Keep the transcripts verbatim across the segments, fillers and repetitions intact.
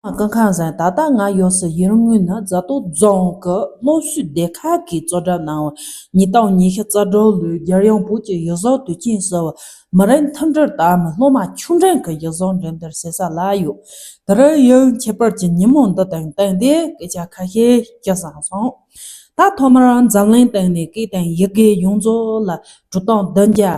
སྐུ་ཁམས་བཟང་། ད་ལྟ་ང་ཡོད་སའི་ཡུལ་དངོས་ནི་རྫ་སྟོད་རྫོང་གི་སློབ་གསོའི་སྡེ་ཁག་གིས་གཙོ་སྒྲུབ་གནང་བའི་ཉིས་སྟོང་ཉི་ཤུ་རྩ་དྲུག་ལོའི་རྒྱལ་ཡོངས་བོད་ཀྱི་ཡིག་གཟུགས་དུས་ཆེན་ཟེར་བ་མི་རབས་མཐུན་སྒྲིལ་དང་སློབ་མ་ཆུང་འབྲིང་གི་ཡིག་གཟུགས་འགྲེམས་སྟོན་བྱེད་ས་ལ་ཡོད། དེ་རིང་ཡང་ཁྱད་པར་གྱི་ཉིན་མོ་འདི་དང་བསྟུན་ཏེ་སྐད་ཆ་ཁ་ཤས་བཤད་བསམ་སོང་། ད་ཐོག་མར་འཛམ་གླིང་སྟེང་ནས་སྐད་དང་ཡི་གེ་ཡོངས་རྫོགས་ལ་དྲུག་སྟོང་བདུན་བརྒྱ་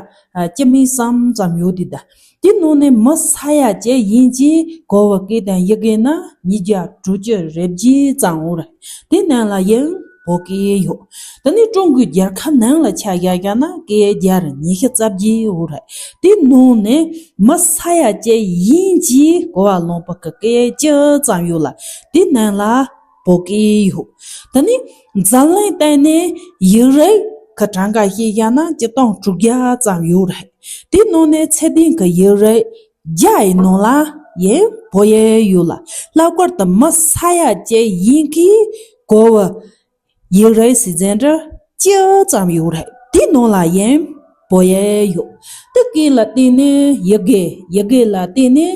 བཅུ་མེད་གསུམ་ཙམ་ཡོད་དེ། ད་དེའི་ནང་ནས་མི་ས་ཡ་གཅིག་ཡན་གཅིག་གོ་བའི་སྐད་དང་ཡི་གེ་ནི་ཉིས་བརྒྱ་དྲུག་ཅུ་རེ་བརྒྱད་ཙམ་ཡོད་རེད། དེའི་ནང་ལ་ཡང་བོད་སྐད་ཡོད། དེ་ནས་ཀྲུང་གོའི་རྒྱལ་ཁབ་ནང་ལ་ཆ་བཞག་བཞག་ན་སྐད་བརྒྱ་རེ་ཉི་ཤུ་རྩ་བརྒྱད་ཡོད་རེད། དེའི་ནང་ནས་མི་ས་ཡ་གཅིག་ཡན་གཅིག་གོ་བ་ལོན་པའི་སྐད་བཅུ་ཙམ་ཡོད་ལ། དེའི་ནང་ལ་བོད་སྐད་ཡོད། ད་ནི་འཛམ་གླིང་སྟེང་ནས་ཡིག་རིགས་ཀྱི་གྲངས་ཀ་བཤད་བཞག་ན་སྤྱིར་བཏང་དྲུག་བརྒྱ་ཙམ་ཡོད་རེད། དེའི་ནང་ནས་ཚད་ལྡན་གྱི་ཡིག་རིགས་བརྒྱ་ཡི་ནང་ལ་ཡང་བོད་ཡིག་ཡོད་ལ། ལྷག་པར་དུ་མི་ས་ཡ་གཅིག་ཡན་གྱིས་གོ་བའི་ཡིག་རིགས་ཟེར་ཟིན་འདྲ་བཅུ་ཙམ་ཡོད་རེད། དེའི་ནང་ལ་ཡང་བོད་ཡིག་ཡོད། དེ་སྐད་ལ་བརྟེན་ནས་ཡི་གེ། ཡི་གེ་ལ་བརྟེན་ནས་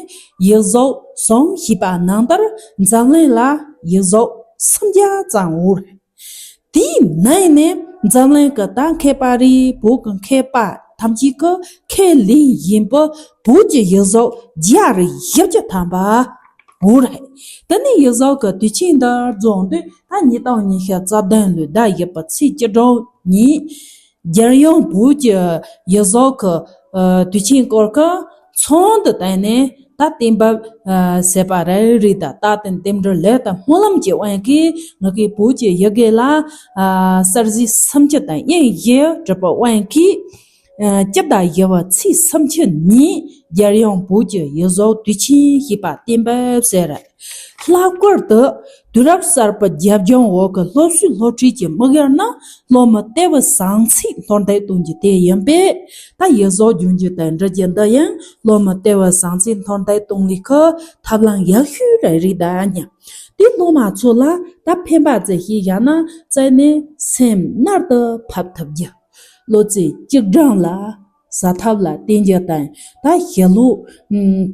ཡིག་གཟུགས་གསུམ་ཞེས་པ་ནང་ལྟར་འཛམ་གླིང་ལ་ཡིག་གཟུགས་སུམ་བརྒྱ་ཙམ་ཡོད་རེད། དེའི་ནང་ནས་འཛམ་གླིང་གི་གཏམ་མཁས་པ་རེད། བོད་ཀྱི་མཁས་པ་ཐམས་ཅད་ཀྱིས་ཁས་ལེན་བཞིན་པའི་བོད་ཀྱི་ཡིག་གཟུགས་བརྒྱ་རེ་བཞི་བཅུ་ཐམ་པ་འོ་རེད། དེ་ནས་ཡིག་གཟུགས་ཀྱི་དུས་ཆེན་འདི་རྫོགས་དུས་ད་ཉིས་སྟོང་ཉི་ཤུ་རྩ་བདུན་ལོའི་ཟླ་བཞི་པའི་ཚེས་བཅུ་དྲུག་ཉིན་རྒྱལ་ཡོངས་བོད་ཀྱི་ཡིག་གཟུགས་ཀྱི་ཨ་དུས་ཆེན་སྐོར་གྱི་ཚོགས་འདུ་དེ་ནས་ད་གཏན་འབེབས་ཨ་བྱས་པ་རེད། རེད། ད་ད་དེ་རྟེན་འབྲེལ་ལས་དང་སྨོན་ལམ་གྱི་དབང་གིས་ང་གིས་བོད་ཀྱི་ཡི་གེ་ལ་ཨ་གསར་བརྗེ་སུམ་ཅུ་དང་དབྱིན་ཡིག་བྲིས་པའི་དབང་གིས། ཨ་སྤྱི་ཟླ་བཞི་པའི་ཚེས་སུམ་ཅུ་ཉིན་རྒྱལ་ཡོངས་བོད་ཀྱི་ཡིག་གཟུགས་དུས་ཆེན་ཞེས་པ་གཏན་འབེབས་བྱས་རེད། ལྷག་པར་དུ་དུས་རབས་གསར་པའི་རྒྱབ་ལྗོངས་འོག་གི་སློབ་གསོའི་སློབ་ཁྲིད་ཀྱི་དམིགས་ཡུལ་ནི་སློབ་མའི་ལྟེ་བའི་བྱང་ཚད་མཐོར་འདེགས་གཏོང་རྒྱུ་དེ་ཡིན་པས། ད་ཡིག་གཟུགས་སྦྱོང་རྒྱུ་དང་འབྲི་རྒྱུ་འདི་ཡང་སློབ་མའི་ལྟེ་བའི་བྱང་ཚད་མཐོར་འདེགས་གཏོང་ལུགས་ཀྱི་ཐབས་ལམ་ཡག་ཤོས་རེད། རེད་ད་སྙམ། དེ་སློབ་མ་ཚོ་ལ་ད་ཕན་པ་ཅིག་ཤེས་བཞག་ན་བཙལ་ནས་སེམས་རྣལ་དུ་ཕབ་ཐུབ་རྒྱུ། བློ་རྩེ་གཅིག་སྒྲིམ་ལ་བྱ་ཐབས་ལ་བརྟེན་རྒྱུ་དང་། ད་ཞི་ལྷོད་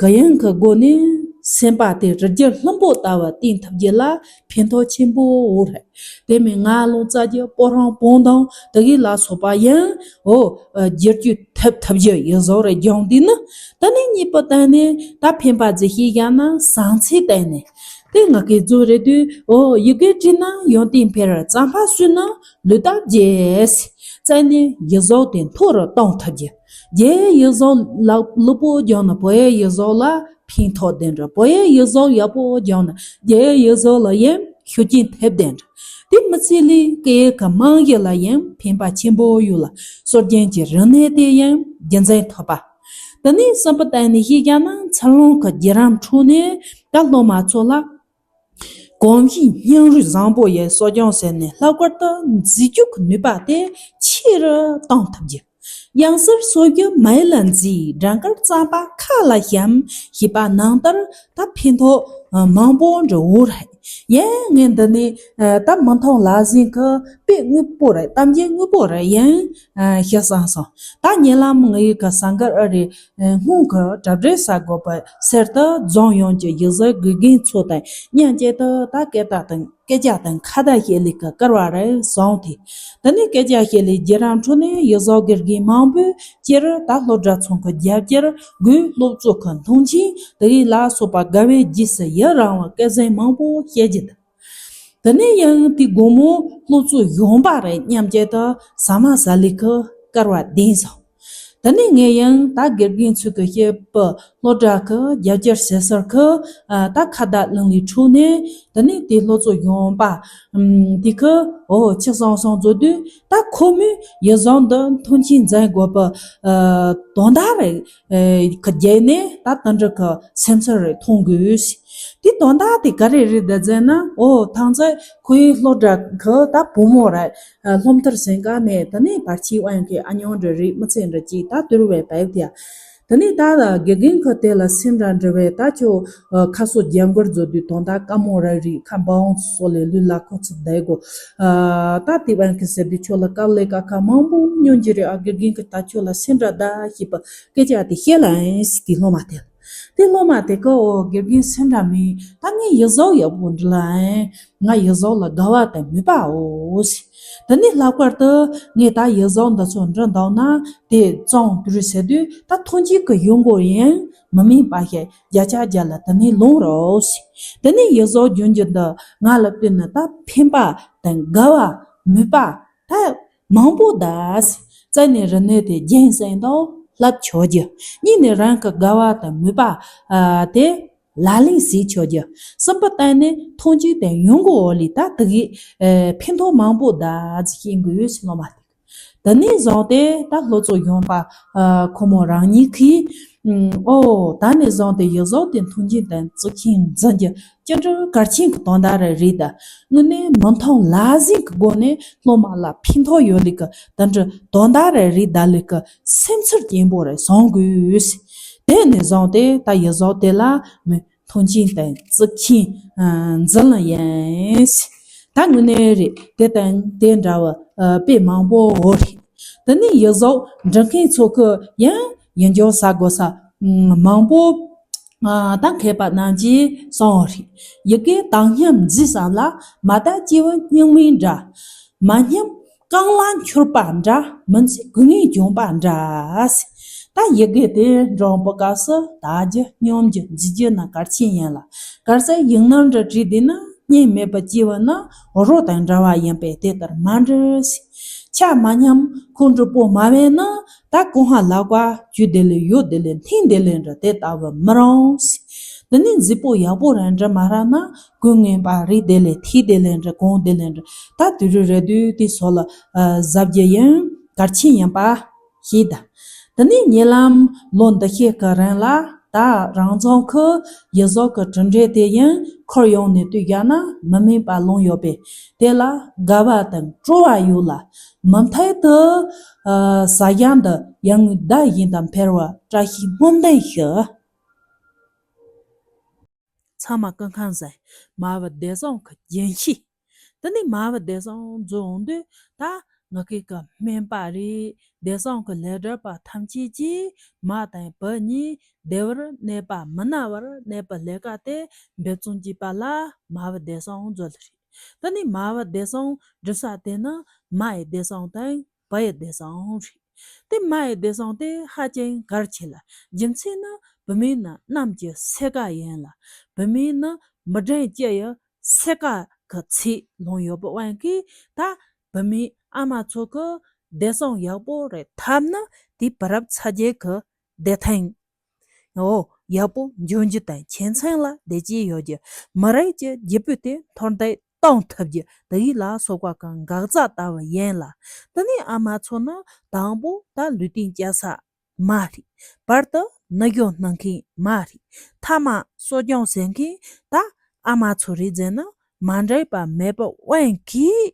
གུ་ཡངས་ཀྱི་སྒོ་ནས་སེམས་པ་དེ་རི་རྒྱལ་ལྷུན་པོ་ལྟ་བུ་བརྟན་ཐུབ་རྒྱུ་ལ་ཕན་ཐོགས་ཆེན་པོ་ཡོད་རེད། དེ་མིན་ང་རང་ལོ་ཙཱ་གི་པོ་རང་པོ་དང་དེ་གི་ལ་སོགས་པ་ཡང་འོ་བསྒྱུར་བཅོས་ཐེབས་ཐུབ་རྒྱུ་ཡིག་གཟུགས་རེ་སྦྱོང་དུས་ནི། ད་ནི་གཉིས་པོ་བསྟན་ནས་ད་ཕན་པ་ཅིག་ཤེས་བཞག་ན་བྱང་ཚད་བསྟན་ནས། དེ་ང་གིས་རྫོགས་རེད་དུས་འོ་ཡི་གེ་བྲིས་ན་ཡོན་ཏན་འཕེལ། རྩོམ་པ་ཞུས་ན་ལུས་རྟགས་རྒྱས། བཙལ་ནས་ཡིག་གཟུགས་དེ་མཐོ་རུ་གཏོང་ཐུབ་རྒྱུ། རྒྱའི་ཡིག་གཟུགས་ལ་ལེགས་པོ་སྦྱངས་ན་བོད་ཡིག་ཡིག་གཟུགས་ལ་ཕན་ཐོགས་དེ་འདྲ། བོད་ཡིག་ཡིག་གཟུགས་ཡག་པོ་སྦྱངས་ན་རྒྱའི་ཡིག་གཟུགས་ལ་ཡང་ཤུགས་རྐྱེན་ཐེབས་དེ་འདྲ། དེ་མི་ཚད་ལས་སྐད་ཡིག་གི་རྨང་གཞི་ལ་ཡང་ཕན་པ་ཆེན་པོ་ཡོད་ལ། སྲོལ་རྒྱུན་གྱི་རིག་གནས་དེ་ཡང་རྒྱུན་འཛིན་ཐུབ་པ། དེ་ནས་གསུམ་པ་བསྟན་ནས་ཤེས་བཞག་ན་འཚར་ལོངས་ཀྱི་བརྒྱུད་རིམ་ཁྲོད་ནས་ད་སློབ་མ་ཚོ་ལ་གོམས་གཤིས་སྙིང་རུས་བཟང་པོ་ཡི་གསོ་སྐྱོང་བྱས་ནས་ལྷག་པར་དུ་མཛེས་སྤྱོད་ཀྱི་ནུས་པ་དེ་ཆེ་རུ་གཏོང་ཐུབ་རྒྱུ། དབྱངས་གསལ་སོ་བརྒྱད་མ་ཡིག་ལ་མཛེས། སྦྲང་དཀར་རྩམ་པ་ཁ་ལ་ཞིམ་ཞེས་པ་ནང་ལྟར་ད་ཕན་ཐོགས་མང་པོ་འདྲ་བོ་རེད། ཡང་ངས་འདི་ནས་ད་མི་མཐོང་ལག་ཟིན་གྱི་དཔེ་དངོས་པོ་རེད། གཏམ་རྒྱུད་དངོས་པོ་རེད། ཡང་ཞུ་བསམ་སོང་། ད་ཉེ་ལམ་ངའི་གི་བཟའ་འགུལ་ཨ་རིའི་སྔོན་གྱི་གྲ་སྒྲིག་བྱ་དགོས་པ་ཟེར་དུས་རྫོང་ཡོངས་ཀྱི་ཡིག་གཟུགས་དགེ་རྒན་ཚོ་དང་མཉམ་གཅིག་ཏུ་ད་སྐད་བརྡ་དང་སྐད་ཆ་དང་ཁ་བརྡ་བྱེད་ལས་ཀ་བསྐུལ་བ་རེ་བྱུང་སྟེ། དེ་ནས་སྐད་ཆ་བཤད་ལས་བརྒྱུད་རིམ་ཁྲོད་ནས་ཡིག་གཟུགས་དགེ་རྒན་མང་པོས་སྤྱིར་ད་སློབ་གྲྭ་ཚང་གི་རྒྱབ་སྐྱོར་སྒོས་སློབ་གཙོ་གི་མཐོང་ཆེན་དེ་ཡིན་ལ་སོགས་པ་དགའ་བའི་རྗེས་སུ་ཡི་རང་བའི་སྐད་ཆ་མང་པོ་བཤད་རྒྱུ་དང་། དེ་ནས་ཡང་དེ་དགོང་མོ་སློབ་གཙོ་གཞོན་པ་རེ་མཉམ་གཅིག་ཏུ་ཟ་མ་ཟ་ལས་ཀྱི་བསྐུལ་བ་བདེན་སོང་། དེ་ནས་ངས་ཡང་ད་དགེ་རྒན་ཚོས་ཀྱི་བཤད་པའི་སློབ་གྲྭ་གི་རྒྱབ་སྐྱོར་བྱེད་སར་གྱི་ཨ་ད་ཁ་བརྡ་གླེང་ལས་ཁྲོད་ནས་དེ་ནས་དེ་སློབ་གཙོ་གཞོན་པ་ཨམ་དེ་གི་འོ་ཆི་བསམ་སོང་ཟེར་དུས་ད་ཁོ་མོས་ཡིག་གཟུགས་འདི་མཐོང་ཆེན་འཛིན་དགོས་པའི་ཨ་དོན་དག་རེད། ཨེ་གི་རྒྱལ་ནས་ད་དེ་འདྲ་གི་སེམས་ཚོར་རེ་མཐོང་དགོས། དེ་དོན་དག་དེ་ག་རེ་རེད་ཟེར་ན། འོ་ཐང་ཚད་ཁོའི་སློབ་གྲྭ་གི་ད་བུ་མོ་རེད། ཨ་སློབ་མཐར་ཕྱིན་ག་ནས་དེ་ནས་བར་ཆད་དབང་གིས་ཨ་ཉོ་འདྲ་རེད། མི་ཚེ་འདྲ་ཅིག་ད་དུར་བའི་བབས་དེ། དེ་ནས་ད་དགེ་རྒན་གི་དེ་ལ་སེམས་ར་འདྲ་བས་ད་ཁྱོད་ཨ་ཁ་སོ་རྒྱབ་འགུལ་བཟོ་དུས་དོན་དག་དཀའ་མོ་རེ་རེད། ཁ་འབའ་འོང་སོགས་ལས་ལུས་ལ་ཁོ་ཚོ་བསྡད་དགོས། ཨ་ད་དེ་དབང་གིས་ཟེར་དུས་ཁྱོད་ལ་དཀའ་ལས་ཁག་ཁག་མང་པོ་ཉོ་རྒྱུ་རེད། ཨ་དགེ་རྒན་གི་ད་ཁྱོད་ལ་སེམས་ར་ད་ཞེས་པ་སྐད་ཆ་དེ་བཤད་ལ་ཨེ་སི་དེ་སློབ་མ་དེ་ལ། དེ་སློབ་མ་དེ་གི་འོ་དགེ་རྒན་སུ་འདྲ་མིན་ད་ངས་ཡིག་གཟུགས་ཡག་པོ་འབྲི་ལ་ཨེ། ང་ཡིག་གཟུགས་ལ་དགའ་བ་དང་མོས་པའོ་ཟེར། དེ་ནས་ལྷག་པར་དུ་ངས་ད་ཡིག་གཟུགས་འདི་ཚོ་འབྲི་འདུག་ན་དེ་གཙང་དུ་རུ་ཟེར་དུས་ད་ཐོན་སྐྱེད་ཀྱི་ཡོང་སྒོ་ཡང་མི་དམིགས་པ་ཞིག་བརྒྱ་ཆ་བརྒྱ་ལ་དེ་ནས་ལོངས་རོགས་ཟེར། དེ་ནས་ཡིག་གཟུགས་སྦྱོང་རྒྱུ་འདི་ང་ལ་བལྟས་ན་ད་ཕན་པ་དང་དགའ་བ་མོས་པ་ད་མང་པོ་གདའ་ཟེར། རྩ་ནས་རིག་གནས་དེ་རྒྱུན་བསྲིངས་དང་བསླབ་ཆོག་རྒྱུ། གཉིས་ནས་རང་གི་དགའ་བ་དང་མོས་པ་ཨ་དེ་ལག་ལེན་བྱེད་ཆོག་རྒྱུ། གསུམ་པ་བསྟན་ནས་ཐོན་སྐྱེད་དང་ཡོང་སྒོ་འོག་ལས་ད་དེ་གའི་ཨེ་ཕན་ཐོགས་མང་པོ་གདའ་ཟེར་བཤད་དགོས་ཡོད་ཟེར་སློབ་མ་དེ། དེ་ནས་བཟུང་སྟེ་ད་སློབ་གཙོ་གཞོན་པ་ཨ་ཁོ་མོ་རང་ཉིད་ཀྱིས་ཨོ་ད་ནས་བཟུང་སྟེ་ཡིག་གཟུགས་དེ་མཐུན་རྐྱེན་དང་གཙིགས་ཆེན་འཛིན་རྒྱུ་ཅི་འདྲ་གལ་ཆེན་གྱི་དོན་དག་རེ་རེད་ད། དངོས་གནས་མི་མཐོང་ལག་ཟིན་གྱི་སྒོ་ནས་སློབ་མ་ལ་ཕན་ཐོགས་ཡོད་ལེ་གི་དེ་འདྲ་དོན་དག་རེ་རེད་ད་ལེ་གི་སེམས་ཚོར་སྐྱེན་པོ་རེ་བཟང་དགོས། དེ་ནས་བཟུང་སྟེ་ད་ཡིག་གཟུགས་དེ་ལ་མི་མཐུན་རྐྱེན་དང་གཙིགས་ཆེན་འཛིན་ལ་ཡིན། ད་དངོས་གནས་རེད་དེ་དང་དེ་འདྲ་བ་དཔེ་མང་པོ་འོ་རེད། དེ་ནས་ཡིག་གཟུགས་འབྲི་མཁན་ཚོ་གི་ཡང་ཡིན་འཇོག་ས་དགོས་ས་མང་པོ་ད་མཁས་པ་རྣམས་ཀྱིས་གསུངས་པ་རེད། ཡི་གེ་དྭངས་སྙོམས་མཛེས་ཙམ་ལ། མ་དག་སྐྱེས་བུ་སྙིགས་མའི་འདྲ། མ་སྙོམས་རྐང་ལག་འཁྱུར་པ་འདྲ། མི་མཛེས་སྐུ་ངལ་འབྱུང་བ་འདྲ། ད་ཡི་གེ་དེ་འགྲེང་བུ་སྐབས་སུ་དག་རྒྱུ་སྙོམས་རྒྱུ་མཛེས་རྒྱུ་ན་གལ་ཆེན་ཡིན་ལ། གལ་སྲིད་ཡིག་ནོར་འདྲ་བྲིས་བསྡད་ན་སྙིང་མེད་པར་སྐྱེས་བུ་ནི་རོ་དང་འདྲ་བ་ཡིན་པས་དེ་ལྟར་མ་འབྲི་ཟེར། ཆ་མ་སྙོམས་ཁོང་ཁྲོ་པོ་མ་བས་ན། ད་ཀུན་ཧ་ལག་པ་རྒྱུ་དེ་ལས་ཡོད་དེ་ལས་འཐེན་དེ་ལས་འདྲ་དེ་ལྟ་བུ་མི་རུང་། དེ་ནས་མཛེས་པོ་ཡག་པོ་རང་འདྲ་མ་རག་ན་ཀུན་ངན་པ་རིགས་དེ་ལས་ཐིག་དེ་ལས་འདྲ་གོང་དེ་ལས་འདྲ་ད་དུས་རུ་རེ་དུས་དེ་སོགས་ལ་གཟབ་རྒྱུ་ཡང་གལ་ཆེན་ཡིན་པ་ཤེས་ད། དེ་ནས་ཉེ་ལམ་ལོ་འདི་ཤེས་ཀྱི་རིང་ལ་ད་རང་རྫོང་ཁུལ་ཡིག་གཟུགས་ཀྱི་གྲུབ་འབྲས་དེ་ཡང་ཁུར་ཡོང་ནས་བལྟས་བཞག་ན་མི་དམིགས་པ་ལོང་ཡོད་པས། དེ་ལ་དགའ་བ་དང་སྤྲོ་བ་ཡོད་ལ། མུ་མཐུད་དུ་ཨ་ས་ཞིང་འདི་ཡར་ངོའི་ཟླ་བཞིན་དུ་འཕེལ་བར་བཀྲ་ཤིས་སྨོན་འདུན་ཞུ། ཚང་མ་སྐུ་ཁམས་བཟང་། མ་བུ་བདེ་སྲུང་གི་རྒྱུན་ཤེས། དེ་ནས་མ་བུ་བདེ་སྲུང་འཛོམས་དུས་ད་ང་ཁེ་གི་སྨན་པ་རེད། བདེ་སྲུང་གི་ལས་སྒྲུབ་པ་ཐམས་ཅད་ཀྱིས་མ་དང་བུ་གཉིས་བདེ་བར་གནས་པ་མི་ན་བར་གནས་པའི་ལས་ཀ་དེ་འབད་བརྩོན་བགྱིས་པ་ལ་མ་བུ་བདེ་སྲུང་མཛོད་རེད། ད་ནི་མ་བུ་བདེ་སྲུང་སྒྲུབ་ས་དེ་ནི་མ་ཡི་བདེ་སྲུང་དང་བུ་ཡི་བདེ་སྲུང་རེད། དེ་མ་ཡི་བདེ་སྲུང་དེ་ཧ་ཅང་གལ་ཆེ་ལ། རྒྱུ་མཚན་ནི་བུད་མེད་ནི་གནམ་གྱི་སེར་ཀ་ཡིན་ལ། བུད་མེད་ནི་མི་གྲངས་སྤྱི་ཡི་སེར་ཀ་གི་ཚད་ལོངས་ཡོད་པའི་དབང་གིས་ད་བུད་མེད་ཨ་མ་ཚོ་གི་བདེ་སྲུང་ཡག་པོ་རེ་ཐོབ་ན་དེ་བུ་རབས་ཚ་རྒྱུད་གི་བདེ་ཐང་འོ་ཡག་པོ་འབྱུང་རྒྱུ་དང་ཁྱིམ་ཚང་ལ་བདེ་སྐྱིད་ཡོད་རྒྱུ། མི་རིགས་ཀྱི་རྒྱུ་སྤུས་དེ་མཐོར་འདེགས་གཏོང་ཐུབ་རྒྱུ་དེ་ཡིས་ལ་སོགས་པ་གང་འགག་རྩ་ལྟ་བུ་ཡིན་ལ། དེ་ནས་ཨ་མ་ཚོ་ནི་དང་པོ་ད་ལུས་རྟེན་སྐྱེལ་ས་མ་རེད། བར་དུ་ནུ་ཞོ་སྣུམ་མཁན་མ་རེད། ཐ་མ་གསོ་སྐྱོང་བྱེད་མཁན་ད་ཨ་མ་ཚོ་རེད་ཟེར་ན་མ་འགྲིག་པ་མེད་པའི་དབང་གིས།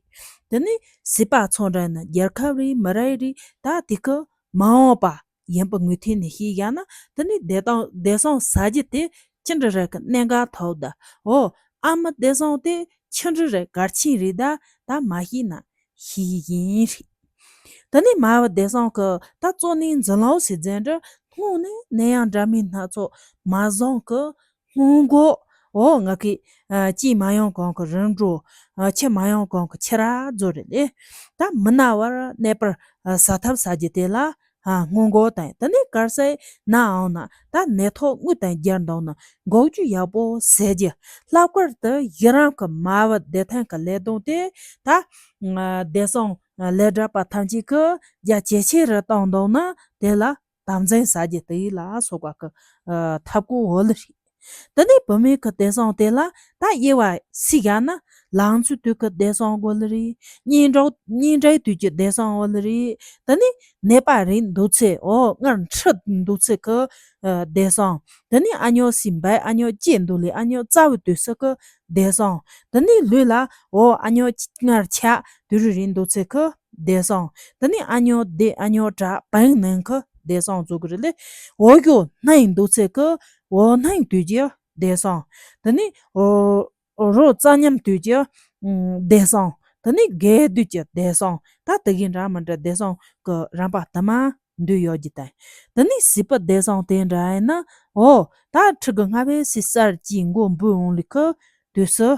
དེ་ནས་བྱིས་པ་ཚོ་འདྲ་ན་རྒྱལ་ཁབ་རེད་མི་རིགས་རེད་ད་དེ་གི་མ་འོངས་པ་ཡིན་པའི་ངོས་ཐད་ནས་བཤད་བཞག་ན་དེ་ནི་བདེ་ཐང་བདེ་སྲུང་ཟ་རྒྱུ་དེ་ཅི་འདྲ་རེད་གི་གནད་འགག་ཐོག་ད། འོ་ཨ་མ་བདེ་སྲུང་དེ་ཅི་འདྲ་རེད་གལ་ཆེན་རེད་ད་ད་མ་ཤེས་ན་ཤེས་ཡིན་རེད། ད་ནི་མ་བུ་བདེ་སྲུང་གི་ད་གཙོ་གནད་འཛིན་ལོག་ཟེར་རྫས་འདྲ་སྔོན་ནས་ནད་ཡམས་འདྲ་མིན་སྣ་ཚོགས་མ་བཟུང་གི་སྔོན་འགོག་འོ་ང་གི་ཨ་སྐྱེས་མ་ཡོང་གོང་གི་རིམ་གྲོ། ཨ་འཆི་མ་ཡོང་གོང་གི་འཆི་རག་བཟོ་རེད་ལེ། ད་མི་ན་བར་གནས་པར་ཨ་བྱ་ཐབས་བྱ་རྒྱུ་དེ་ལ་ཨ་སྔོན་འགོག་དང་དེ་ནས་གལ་སྲིད་ན་འོང་ན་ད་ནད་ཐོག་དངོས་དང་སྦྱར་འདུག་ན་འགོག་རྒྱུ་ཡག་པོ་བྱེད་རྒྱུ། ལྷག་པར་དུ་ཡི་རང་གི་མ་བུ་བདེ་ཐང་གི་ལས་དོན་དེ་ད་ཨ་བདེ་སྲུང་ལས་སྒྲུབ་པ་ཐམས་ཅད་ཀྱི་རྒྱ་ཇེ་ཆེ་རུ་བཏང་འདུག་ན་དེ་ལ། དམ་འཛིན་བྱ་རྒྱུ་དེ་ལ་སོགས་པ་གི་ཨ་ཐབས་བཀོད་འོ་ལེ་རེད། དེ་ནས་བུད་མེད་ཀྱི་བདེ་སྲུང་དེ་ལ་ད་དབྱེ་བ་ཕྱེ་བཞག་ན་ལང་ཚོའི་དུས་ཀྱི་བདེ་སྲུང་འོ་ལེ་རེད། གཉེན་སྒྲིག་གཉེན་སྒྲིག་དུས་ཀྱི་བདེ་སྲུང་འོ་ལེ་རེད། དེ་ནས་ནད་པ་རེད་འདུག་ཚེ་འོ་སྔར་འཁྲུད་འདུག་ཚེ་གི་ཨ་བདེ་སྲུང་། དེ་ནས་ཨ་ཉོ་སྲིད་འབའ་ཨ་ཉོ་སྐྱེས་འདུག་ལེ་ཨ་ཉོ་རྩ་བའི་དུས་སུ་གི་བདེ་སྲུང་། དེ་ནས་ལུས་ལ་འོ་ཨ་ཉོ་སྔར་ཆག་དུས་རུ་རེད་འདུག་ཚེ་གི་བདེ་སྲུང་། དེ་ནས་ཨ་ཉོ་བདེ་ཨ་ཉོ་དྲག་བང་ནང་གི་བདེ་སྲུང་བཟོ་གི་རེད་ལེ། འོ་ཞོ་སྣུམ་འདུག་ཚེ་གི་འོ་སྣུམ་དུས་ཀྱི་བདེ་སྲུང་། དེ་ནས་འོ་རོ་རྩ་ཉམས་དུས་ཀྱི་ཨུམ་བདེ་སྲུང་། དེ་ནས་རྒས་དུས་ཀྱི་བདེ་སྲུང་། ད་དེ་གི་འདྲ་མི་འདྲ་བདེ་སྲུང་གི་རིམ་པ་དུ་མ་ འདུས་ཡོད་ཀྱི་དང་། དེ་ནས་སྲིད་པ་བདེ་སོང་དེ་འདྲ་ཡིན་ན། འོ། ད་ཕྲུ་གུ་སྔ་བས་སྲིད་གསར་གྱི་མགོ་འབུས་འོང་ལི་ཁུ་དུས་སུ་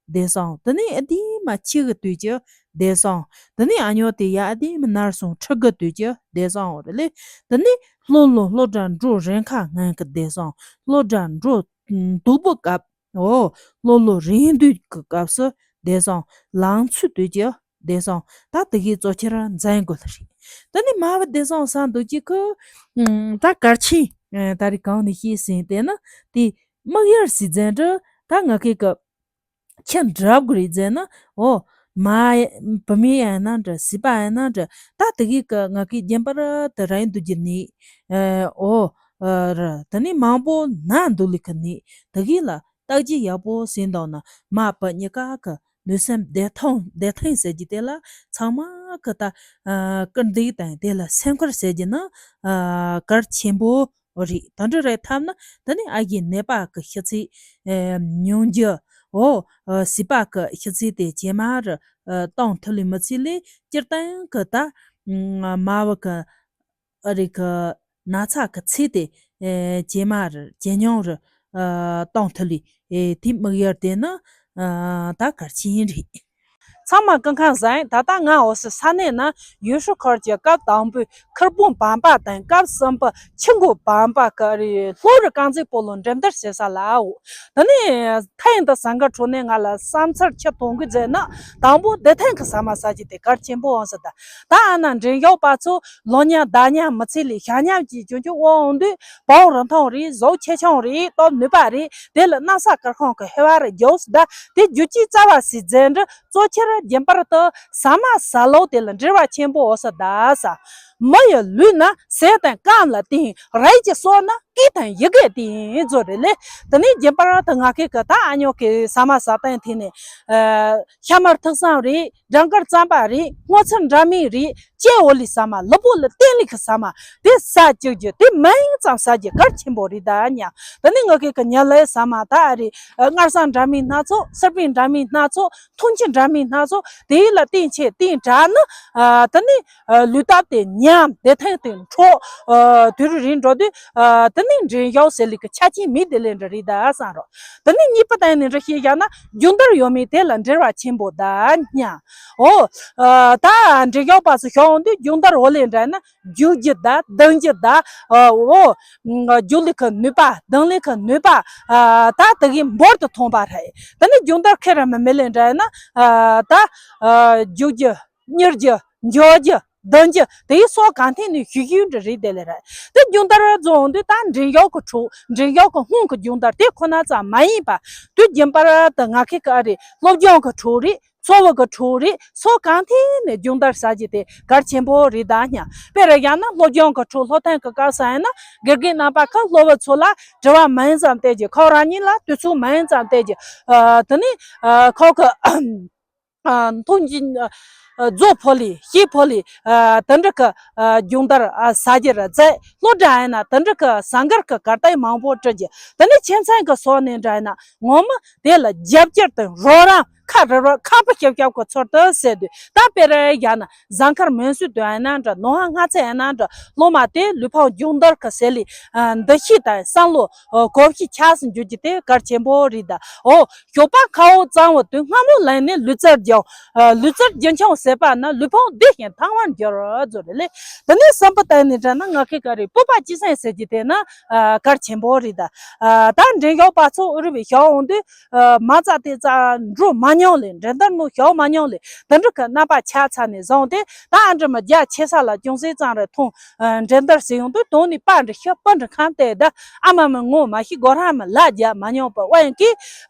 བདེ་སོང་། དེ་ནས་ཨ་དེ་མ་ཁྱི་གི་དུས་ཀྱི་བདེ་སོང་། དེ་ནས་ཨ་ཉོ་དེ་ཡ་ཨ་དེ་མ་ནར་སོང་ཕྲུ་གུ་དུས་ཀྱི་བདེ་སོང་རེད་ལེ། དེ་ནས་ལྷོ་ལྷོ་ལྷོ་དྲ་འགྲོ་རེན་ཁ་ངན་གི་བདེ་སོང་། ལྷོ་དྲ་འགྲོ་དུག་པོ་སྐབས། འོ། ལོ་ལོ་རིང་དུས་ཀྱི་སྐབས་སུ་བདེ་སོང་། ལང་ཚོའི་དུས་ཀྱི་བདེ་སོང་། ད་དེ་གའི་གཙོ་ཆེར་འཛིན་དགོས་ལ་རེད། དེ་ནི་མ་བུ་བདེ་སོང་ས་འདུག་ཅིག་གི། ད་གར་ཆེན་ད་རེས་གང་ནས་ཤེས་ཟིན་དེ་ནི་དེ་དམིགས་ཡུལ་སྲིད་འཛིན་འདྲི་ད་ང་ཁེ་གི་ཁྱི་འདྲབ་དགོས་རེད་ཟེར་ན། འོ། མ། བུད་མེད་ཡང་ན་འདྲ་སྲིད་པ་ཡང་ན་འདྲ། ད་དེ་གའི་གི་ང་ཁེ་རྒན་པར་དུ་ར་ཡིན་དུ་གྱུར་ནས། འོ། ར། དེ་ནི་མང་པོ་ན་འདུག་ལི་ཁ་ནས་དེ་གའི་ལ། བརྟག་དཔྱད་ཡག་པོ་ཟིན་དང་ན་མ་པ་གཉིས་ཀ་གི་ལུས་སེམས་བདེ་ཐང་བདེ་ཐང་ཟེར་གྱི་དེ་ལ་ཚང་མ་གི་ད་ཀིར་འདེགས་དང་དེ་ལ་སེམས་ཁུར་ཟེར་གྱི་ན་གལ་ཆེན་པོ་རེད། དེ་འདྲ་རེད་ཐབས་ན་དེ་ནི་ཨ་ཡི་ནད་པ་གི་ཤི་ཚད་ཉུང་རྒྱུ། འོ། སྲིད་པ་གི་ཤི་ཚད་དེ་ཇེ་མང་རུ་གཏོང་ཐུབ་ལི་མི་ཚེ་ལས་སྤྱིར་བཏང་གི་ད་མ་བུ་གི་ཨ་རི་གི་ན་ཚ་གི་ཚད་དེ་ཇེ་མང་རུ་ཇེ་ཉུང་རུ་གཏོང་ཐུབ་ལི་དེ་དམིགས་ཡུལ་དེ་ནི་ད་གལ་ཆེན་རེད། ཚང་མ་སྐུ་ཁམས་བཟང་། ད་ལྟ་ང་འོ་སི་ས་གནས་ན་ཡུལ་ཤུལ་ཁུལ་གྱི་སྐབས་དང་པོའི་ཁུར་པོང་བམ་པ་དང་སྐབས་གསུམ་པ་ཆུ་འགོ་བམ་པ་གི་རི་ལྷོ་རི་རྐང་རྩེད་སྤོ་ལོ་འགྲེམས་སྟོན་བྱེད་ས་ལ་འོ། དེ་ནས་ཐེངས་འདི་ཟངས་དཀར་ཁྲོད་ནས་ང་ལ་བསམ་ཚུལ་ཁྱི་ཐོང་གི་མཛད་ན། དང་པོ་འདི་ཐེངས་ཀྱི་ཟ་མ་ཟ་རྒྱུ་དེ་གལ་ཆེན་པོ་འོང་ས་ད། ད་ཨ་ན་འགྲེམས་ཞོགས་པ་ཚོ་ལོ་ཉམས་ཟླ་ཉམས་མི་ཚེ་ལས་ཞག་ཉམས་ཀྱི་ཅུང་ཅུང་དབང་འོང་དུས་བང་རིན་ཐང་རེད། གཟུགས་ཆེ་ཆུང་རེད། སྟོབས་ནུས་པ་རེད། དེ་ལ་གནམ་ས་སྐར་ཁང་གི་ཧེ་བ་རེ་རྒྱོབ་ས་ད། དེ་རྒྱུ་ཅི་རྩ་བ་སྲིད་འཛིན་འདྲི་གཙོ་ཆེར་རྒྱུན་པར་དུ་ཟ་མ་ཟ་ལོག་དེ་ལ་འབྲེལ་བ་ཆེན་པོ་འོ་ས་ད་ས། མི་ཡི་ལུས་ན་ཟས་དང་སྐམ་ལ་བརྟེན། རིགས་ཀྱི་སྲོག་ན་སྐད་དང་ཡི་གེ་བརྟེན་ཟོ་རེ་ལེ། དེ་ནས་རྒྱུན་པར་དུ་ང་ཁེ་གི་ད་ཨ་ཉོ་གི་ཟ་མ་ཟ་སྟངས་དེ་ནས། ཤ་མར་ཐིག་སང་རེད། སྦྲང་དཀར་རྩམ་པ་རེད། སྔོ་ཚལ་འདྲ་མིན་རེད། ལྕེ་འོ་ལི་ཟ་མ་ལུས་པོ་ལ་བརྟེན་ལི་གི་ཟ་མ་དེ་ཟ་བཅུག་རྒྱུ་དེ་མིང་ཙམ་ཟ་རྒྱུ་གལ་ཆེན་པོ་རེད་ད་ཉ། དེ་ནས་ང་ཁེ་གི་ཉ་ལའི་ཟ་མ་ད་ཨ་རེད། མངར་ཟ་འདྲ་མིན་སྣ་ཚོགས། སིར་པིན་འདྲ་མིན་སྣ་ཚོགས། འཐུང་ཆུ་འདྲ་མིན་སྣ་ཚོགས་དེ་ལ་བརྟེན་ཆེ་བརྟེན་དྲག་ནི། དེ་ནས་ལུས་སྟོབས་དེ་ཉམས། བདེ་ཐང་དེ་འཕྲོག་དུས་རུ་རིང་འགྲོ་དུས། དེ་ནས་འགྲེམས་ཞོགས་ཟེར་ལི་གི་ཆ་རྐྱེན་མེད་དེ་ལས་འདྲ་རེད་ད་བསམ་རོགས། དེ་ནས་གཉིས་པ་དེ་ནས་འདྲ་ཤེས་བཞག་ན་རྒྱུ་འདར་ཡོད་མེད་དེ་ལ་འབྲེལ་བ་ཆེན་པོ་ད་སྙམ། འོ། ད་འགྲེམས་ཞོགས་པ་ཚོ་ཞོགས་འོང་དུས་རྒྱུ་འདར་འོ་ལས་འདྲ་ན་རྒྱུག་རྒྱུ་ད་ལྡང་རྒྱུ་ད། འོ། རྒྱུག་ལི་གི་ནུས་པ་ལྡང་ལི་གི་ནུས་པ། ད་དེ་གི་འབོར་དུ་ཐོན་པ་རེད། དེ་ནས་རྒྱུ་འདར་ཁེ་ར་མི་མི་ལས་འདྲ་ན། ད། རྒྱུག་རྒྱུ། གཉེར་རྒྱུ། འཇོག་རྒྱུ། འདོན་རྒྱུ་དེའི་སོགས་གང་ཐད་ནས་ཞུ་ཞུ་འདྲ་རེད་དེ་ལས་རེད། དེ་རྒྱུ་འདར་རྫོང་འདི་ད་འགྲེམས་ཞོགས་ཀྱི་འཕྲོ། འགྲེམས་ཞོགས་ཀྱི་སྔོན་གྱི་རྒྱུ་འདར་དེ་ཁོ་ན་ཙམ་མ་ཡིན་པ། དུས་རྒྱུན་པར་དུ་ང་ཁེ་ག་རེ་སློབ་སྦྱོང་གི་འཕྲོ་རེད། འཚོ་བ་གི་འཕྲོ་རེད། སོགས་གང་ཐད་ནས་རྒྱུ་འདར་ཟ་རྒྱུ་དེ་གལ་ཆེན་པོ་རེད་ད་སྙམ། དཔེར་ན་ཡང་ན་སློབ་སྦྱོང་གི་འཕྲོ་སློབ་ཐོན་གྱི་སྐབས་སུ་ཡིན་ན་དགེ་རྒན་རྣམ་པ་ཁག་སློབ་བུ་ཚོ་ལ་དྲི་བ་མིང་ཙམ་བལྟས་རྒྱུ། ཁོ་རང་ཉིད་ལ་དུས་ཚོད་མིང་ཙམ་བལྟས་རྒྱུ། དེ་ནས་ཁོ་གི་མཐོང་རྒྱུ། རྫོ་ཕོ་ལི་ཤི་ཕོ་ལི། དེ་འདྲ་གི་རྒྱུ་འདར་ཟ་རྒྱུ་ར་རྫས་སློབ་གྲྭ་ཡིན་ན་དེ་འདྲ་གི་ཟངས་དཀར་གི་གར་སྟེགས་མང་པོ་བསྐྲུན་རྒྱུ། དེ་ནས་ཁྱིམ་ཚང་གི་སོགས་ནས་འདྲ་ཡིན་ན་ངོ་མ་དེ་ལ་རྒྱབ་སྐྱོར་དང་རོགས་རམ་ཁ་རེ་རོགས་ཁ་པ་ཤབ་ཤབ་གི་ཚུལ་དུ་ཟེར་དུས། ད་དཔེར་ན་ཡང་ན་ཟངས་དཀར་མོན་སུ་དུ་ཡིན་ན་འདྲ། ནོ་ཧ་སྔ་ཚེ་ཡིན་ན་འདྲ། སློབ་མ་དེ་ལུས་ཕུང་རྒྱུ་འདར་གི་ཟེར་ལི་འདུ་ཤེས་དང་བསམ་བློ་གོ་ཤེས་ཆགས་སུ་འཇུག་རྒྱུ་དེ་གལ་ཆེན་པོ་རེད་ད། འོ། ཞོགས་པ་ཁ་བོ་གཙང་བོ་དུས་སྔ་མོ་ལངས་ནས་ལུས་རྩལ་སྦྱོང་། ལུས་རྩལ་རྒྱུན་འཁྱོངས་བྱས་པ་ན་ལུས་ཕུང་བདེ་ཞིང་ཐང་བར་འགྱུར་ཟེར་རེད་ལེ། དེ་ནས་གསུམ་པ་དེ་ནས་འདྲ་ན་ང་ཁེ་ག་རེ་སྤོབས་པ་སྐྱེད་སྲིང་ཟེར་གྱི་དེ་ན་གལ་ཆེན་པོ་རེད་ད། ད་འགྲེམས་ཞོགས་པ་ཚོ་ཨུ་རུ་བའི་ཞོགས་འོང་དུས་མ་རྩ་དེ་རྩ་འགྲོ་མ་མྱོང་ལེ། འགྲན་བསྡུར་ནང་ཞུགས་མ་མྱོང་ལེ། དེ་འདྲ་གི་རྣམ་པ་ཆགས་ཚར་ནས་བཟུང་སྟེ་ད་ཨ་འདྲ་མ་རྒྱ་ཆེ་ས་ལ་ཅུང་ཟད་ཙམ་རེ་མཐོང་། འགྲན་བསྡུར་ཟེར་ཡོང་དུས་དོན་ནི་པ་འདྲ་ཤི་པ་འདྲ་ཁམས་བལྟས་ད་ཨ་མ་མི་ངོ་མ་ཤི་སྒོ་ར་མི་ལ་རྒྱ་མ་མྱོང་པ་དབང་གིས།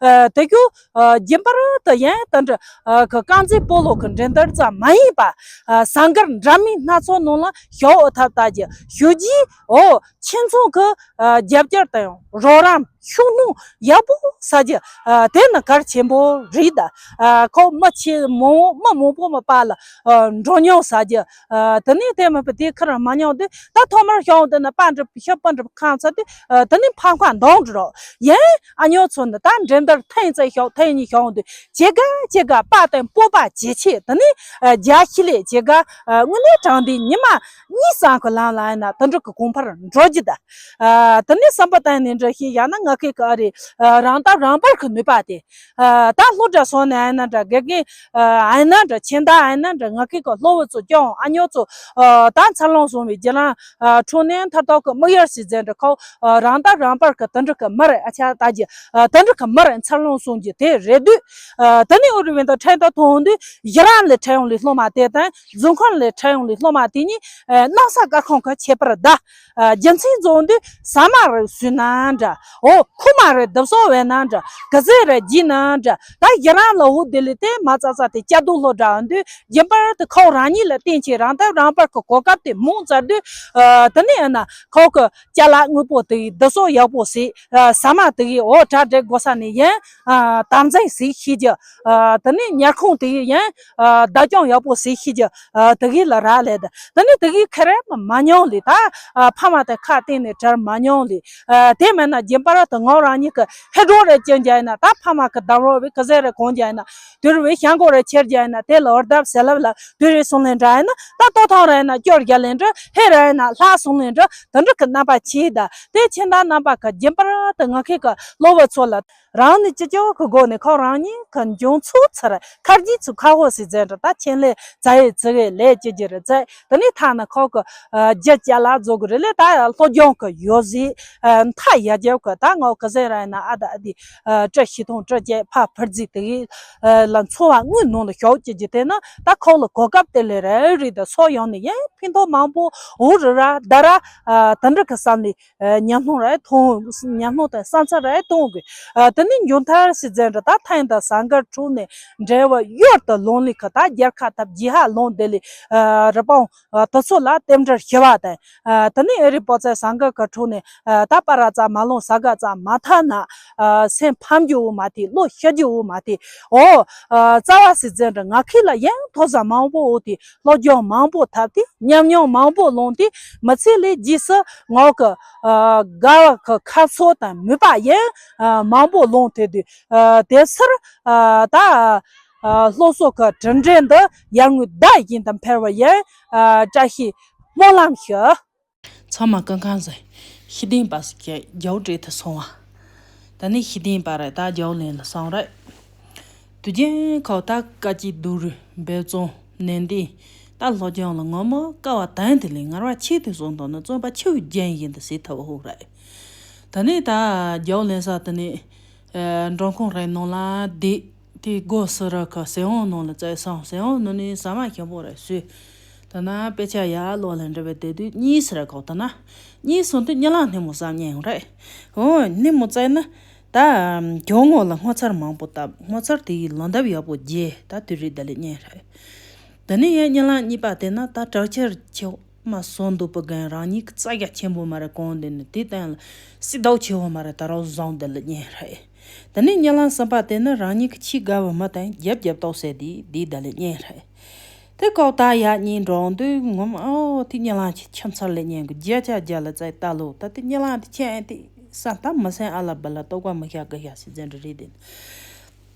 དེ་རྒྱུ་རྒྱུན་པར་དུ་ཡང་དེ་འདྲ་གི་རྐང་རྩེད་སྤོ་ལོ་གི་འགྲན་བསྡུར་ཙམ་མ་ཡིན་པ། ཟངས་དཀར་འདྲ་མིན་སྣ་ཚོགས་ནང་ལ་ཞུགས་འོས་ཐབས་ལྟ་རྒྱུ་ཞུ་རྒྱུའི་འོ་ཁྱིམ་ཚང་གི་རྒྱབ་སྐྱོར་དང་རོགས་རམ། ཤུགས་སྣོན་ཡག་པོ་ཟ་རྒྱུ། ཨ། དེ་ནི་གལ་ཆེན་པོ་རེད་ད། ཨ། ཁོ་མི་ཆེ་མང་མི་མང་པོ་མི་པ་ལ། ཨ། འགྲོ་མྱོང་ཟ་རྒྱུ། ཨ། དེ་ནས་དེ་མིན་པ་དེ་ཁར་མ་མྱོང་དུས། ད་ཐོག་མར་ཤོག་དེ་ནི་པ་འགྲུབ་ཤོག་པ་འགྲུབ་ཁང་ཚ་དུས། ཨ། དེ་ནས་ཕམ་ཁ་འདང་འགྲོ་རོགས། ཡིན། ཨ་ཉོ་ཚོ་ནི་ད་འགྲན་བསྡུར་ཐེངས་གཅིག་ཤོག་ཐེངས་གཉིས་ཤོག་དུས། ཇི་ག་ཇི་ག་པ་དང་སྤོབས་པ་ཇེ་ཆེ། དེ་ནས། ཨ། རྒྱ་ཤི་ལས་ཇི་ག་ཨ། དངུལ་ལས་དྲང་དུས་ཉི་མ་གཉིས་ཙམ་གྱི་ལམ་ལ་ཡིན་ན་དེ་འདྲ་གི་གོང་འཕེལ་འགྲོ་རྒྱུ་ད། ཨ། དེ་ནས་བསམ་པ་བཏང་ནས་འདྲ་ཞིག་ཡང་ན་ང་ཁེ་ག་རེ། ཨ། རང་ཐག་རང་པར་གྱི་ནུས་པ་དེ། ཨ། ད་སློབ་གྲྭ་སོང་ནས་ཨ་ན་འདྲ། དགེ་རྒན་ཨ་ན་འདྲ། ཁྱིམ་བདག་ཨ་ན་འདྲ། ང་ཁེ་གི་སློབ་བུ་ཚོ་སྐྱོང་ཨ་ཉོ་ཚོ། ཨ། ད་འཚར་ལོངས་སོང་བའི་རྒྱུ་རང་། ཨ། འཕྲོ་ནས་མཐར་ཐུག་གི་དམིགས་ཡུལ་ཟེར་མཛད་འདྲ་ཁོ། ཨ། རང་ཐག་རང་པར་གྱི་དེ་འདྲ་གི་མི་རེད། ཨ་ཆ་ད་ཀྱི། ཨ། དེ་འདྲ་གི་མི་རེད། འཚར་ལོངས་སོང་རྒྱུ་དེ་རེད་དུས། ཨ། དེ་ནས་འུ་རུ་བན་དང་ཕྲན་དུ་ཐོན་དུས། གཞི་རིམ་ལས་འཕྲད་ཡོང་ལས་སློབ་མ་དེ་དང་། རྫོང་ཁོངས་ལས་འཕྲད་ཡོང་ལས་སློབ་མ་དེ་གཉིས། ཨ། གནམ་ས་སྐར་ཁང་གི་ཁྱད་པར་ད། ཨ། རྒྱུ་མཚན་རྫོང་དུས་ཟ་མ་རེ་ཟོས་ན་འདྲ། འོ། ཁུག་མ་རེ་རྡབ་སོ་བས་ན་འདྲ། ག་ཟེ་རེ་བགྱིས་ན་འདྲ། ད་གཞི་རིམ་ལ་འོ་དེ་ལས་དེ་མ་ཙ་ཙ་དེ་སྐྱ་དུག་ལོ་འདྲ་འདུས། རྒྱུན་པར་དུ་ཁོ་རང་ཉིད་ལ་བརྟེན་ཆེད་རང་ཐག་རང་པར་གྱི་གོ་སྐབས་དེ་མང་ཙམ་དུས། ཨ། དེ་ནས་ཨ་ན་ཁོ་གི་ཅ་ལག་དངོས་པོ་དེ་ཡི་རྡབ་སོ་ཡག་པོ་ཟོས། ཨ། ཟ་མ་དེ་ཡི་འོ་གྲ་སྒྲིག་དགོས་ས་ནས་ཡིན། ཨ། དམ་འཛིན་ཟིག་ཤེས་རྒྱུ། ཨ། དེ་ནས་ཉལ་ཁང་དེ་ཡི་ཡིན། ཨ། བདག་སྐྱོང་ཡག་པོ་ཟིག་ཤེས་རྒྱུ། ཨ། དེ་གི་ལ་རག་ལས་ད། དེ་ནས་དེ་གི་ཁེ་རེ་མ་མྱོང་ལས་ད། ཨ། ཕ་མ་དང་ཁ་གཏད་ནས་བྲལ་མ་མྱོང་ལས། ཨ། དེ་མིན་ན་རྒྱུན་པར་དུ་ངོ་རང་ཉིད་ཀྱི་ཧེ་འགྲོ་རེ་སྐྱོན་རྒྱ་ཡིན་ན། ད་ཕ་མ་གི་གདམ་རོགས་བས་ག་ཟེ་རེ་གོན་རྒྱ་ཡིན་ན། དུས་རེ་བས་ཤང་གོ་རེ་ཁྱེར་རྒྱ་ཡིན་ན། དེ་ལ་འོར་བརྡབ་ཟེར་ལབ་ལ་དུས་རེ་སོང་ལེན་འདྲ་ཡིན་ན། ད་ལྟོ་ཐང་རེ་ན་སྐྱོར་རྒྱ་ལེན་འདྲ། ཧེ་རེ་ན་ལྷ་སོང་ལེན་འདྲ། དེ་འདྲ་གི་རྣམ་པ་ཆེ་ད། དེ་ཁྱེད་ད་རྣམ་པ་གི་རྒྱུན་པར་དུ་ང་ཁེ་གི་སློབ་བུ་ཚོ་ལ། རང་ནས་ཅི་ཅོ་གི་སྒོ་ནས་ཁོ་རང་ཉིད་ཀྱི་འབྱུང་ཚུལ་ཚར། ཁར་གྱིས་ཚུ་ཁ་ཧོ་སི་ཛན་ར་ད་ཆེན་ལས་ཙ་ཡེ་ཙི་གེ་ལས་ཅི་ཅི་རེ་ཙ། དེ་ནས་ཐ་ན་ཁོ་གི་རྒྱུ་ཅ་ལག་བཟོ་གི་རེ་ལས་ད་སློབ་སྦྱོང་གི་ཡོད་ཟིག་མཐའ་ཡ་རྒྱབ་གི་ད་ངོ་གི་ཟེར་ར་ཡིན་ན། ཨ་ད་ཨ་དི་སྤྲི་ཤི་ཐོང་སྤྲི་བཅད་ཕ་ཕར་རྫིག་དེ་གི་ལ་འཚོ་བ་དངོས་ནང་ལ་ཞོག་ཅི་ཅི། དེ་ན་ད་ཁོ་ལ་གོ་སྐབས་དེ་ལས་རེ་རེ་ད་སོ་ཡོང་ནས་ཡིན། ཕན་ཐོགས་མང་པོ་འུ་རུ་ར་ད་ར་དེ་འདྲ་གི་བསམ་ནས། ཨ། ཉམས་སྣང་རེ་ཐོང་། ཉམས་སྣང་དང་བསམ་ཚུལ་རེ་ཐོང་གི། ཨ། དེ་ནས་མཇུག་མཐར་སི་ཛན་ར་ད་ཐན་དང་ཟངས་དཀར་དྲུག་ནས་འབྲེལ་བ་གཡུར་དུ་ལོང་ལི་ཁ་ད་རྒྱལ་ཁ་ཐབ་རྒྱལ་ཧ་ལོང་དེ་ལི། ཨ། རི་པང་། ཨ། དེ་ཚོ་ལ་རྟེན་འབྲེལ་ཞུ་བ་དང་། ཨ། དེ་ནས་ཨེ་རི་པོ་ཙེ་ཟངས་དཀར་གི་དྲུག་ནས། ཨ། ད་པ་ར་ཙ་མ་ལོང་ས་ག་ཙ་མ་ཐ་ན། ཨ། སེམས་ཕམ་རྒྱུ་འོ་མ་དེ། བློ་ཤི་རྒྱུ་འོ་མ་དེ། འོ། ཨ། རྩ་བ་སི་ཛན་ར་ང་ཁི་ལ་ཡང་མཐོ་ས་མང་པོ་འོ་དེ། སློབ་སྦྱོང་མང་པོ་ཐོབ་སྟེ། ཉམས་མྱོང་མང་པོ་ལོན་ཏེ། མི་ཚེ་ལས་རྗེས་སུ་ངོ་གི། ཨ། དགའ་བ་གི་ཁ་ཕྱོགས་དང་མོས་པ་ཡང་། ཨ། མང་པོ་ལོན་ཐུབ་དུས། ཨ། དེ་སར། ཨ། ད། ཨ། སློབ་གསོ་གི་གྲུབ་འབྲས་འདི་ཡར་ངོའི་ཟླ་བཞིན་དུ་འཕེལ་བ་ཡང་། ཨ། བཀྲ་ཤིས་སྨོན་ལམ་ཞུ། ཚང་མ་སྐུ་ཁམས་བཟང་། ཤེས་ལྡན་པ་ཟིག་གི་རྒྱའུ་བྲིས་ཐུབ་སོང་བ། ད་ནི་ཤེས་ལྡན་པ་རེད། ད་རྒྱའུ་ལེན་ལ་སོང་རེད། དུས་རྒྱུན་ཁོ་ད་དཀའ་སྤྱད་སྡུག་རུས་འབད་བརྩོན་ནན་ཏན། ད་སློབ་སྦྱོང་ལ་ངོ་མ་དཀའ་བ་དང་དེ་ལས་ངར་བ་ཆེ་དུ་སོང་དང་ནི་བརྩོན་པ་ཆུ་བོའི་རྒྱུན་བཞིན་དུ་བྱེད་ཐུབ་ཧོ་རེད། ད་ནི་ད་རྒྱའུ་ལེན་ས་དེ་ནི། ཨ། འབྲོང་ཁུང་རའི་ནང་ལ་བསྡད། དེ་སྒོ་ཟུར་ར་ཁ་སེ་འོང་ནང་ལ་བཙལ་སོང་། སེ་འོང་ནང་ནས་ཟ་མ་ཞིམ་པོ་རེ་ཟོས། ད་ན་དཔེ་ཆ་ཡར་ཀློག་ལ་འགྲོ་བའི་དེ་དུས་གཉིད་སུ་ར་ཁོག་ད་ན། གཉིད་སོང་དུས་གཉིད་ལམ་སྣེ་མོ་བསམ་ཉན་ཡོང་རེད། འོ། སྣེ་མོ་བཙལ་ན། ད་གྱོང་ངོ་ལ་སྔོ་ཚལ་མང་པོ་བཏབ། སྔོ་ཚལ་དེ་ཡི་ལོ་འདབ་ཡག་པོ་རྒྱས། ད་དུས་རིགས་ད་ལས་ཉན་རེད། ད་ནི་ཡང་གཉིད་ལམ་གཉིས་པ་དེ་ན་ད་དྲག་ཆར་ཆེ་བ། མ་སོན་དུ་པུ་གན་རང་ཉིད་ཀྱི་རྩ་རྒྱ་ཆེན་པོ་མ་རེད་གོང་དེ་ནི་དེ་སྟེང་ལ་སི་ཟླ་ཆེ་བོ་མ་རེད། ད་རོགས་བཟང་དེ་ལ་ཉན་རེད། དེ་ནས་གཉིད་ལམ་གསུམ་པ་དེ་ནི་རང་ཉིད་ཀྱི་ཆེས་དགའ་བའི་མི་དང་རྒྱབ་རྒྱབ་ཏོག་ཟེར་དེ་དེ་ད་ལ་ཉན་རེད། དེ་ཀོག་ད་ཡག་ཉིན་འགྲོ་འདུག་ངོམ། ཨོ། དེ་གཉིད་ལམ་གྱི་ཁྱིམ་ཚར་ལ་ཉན་གི་རྒྱ་ཆ་རྒྱ་ལ་བཙལ་ལྟ་ལོ། ད་དེ་གཉིད་ལམ་དེ་ཁྱེད་དེ་ས་ད་མི་སེམས་ཨ་ལ་བ་ལ་ཏོག་པ་མི་ཤ་གི་ཤ་སི་ཛན་རེད་དེ།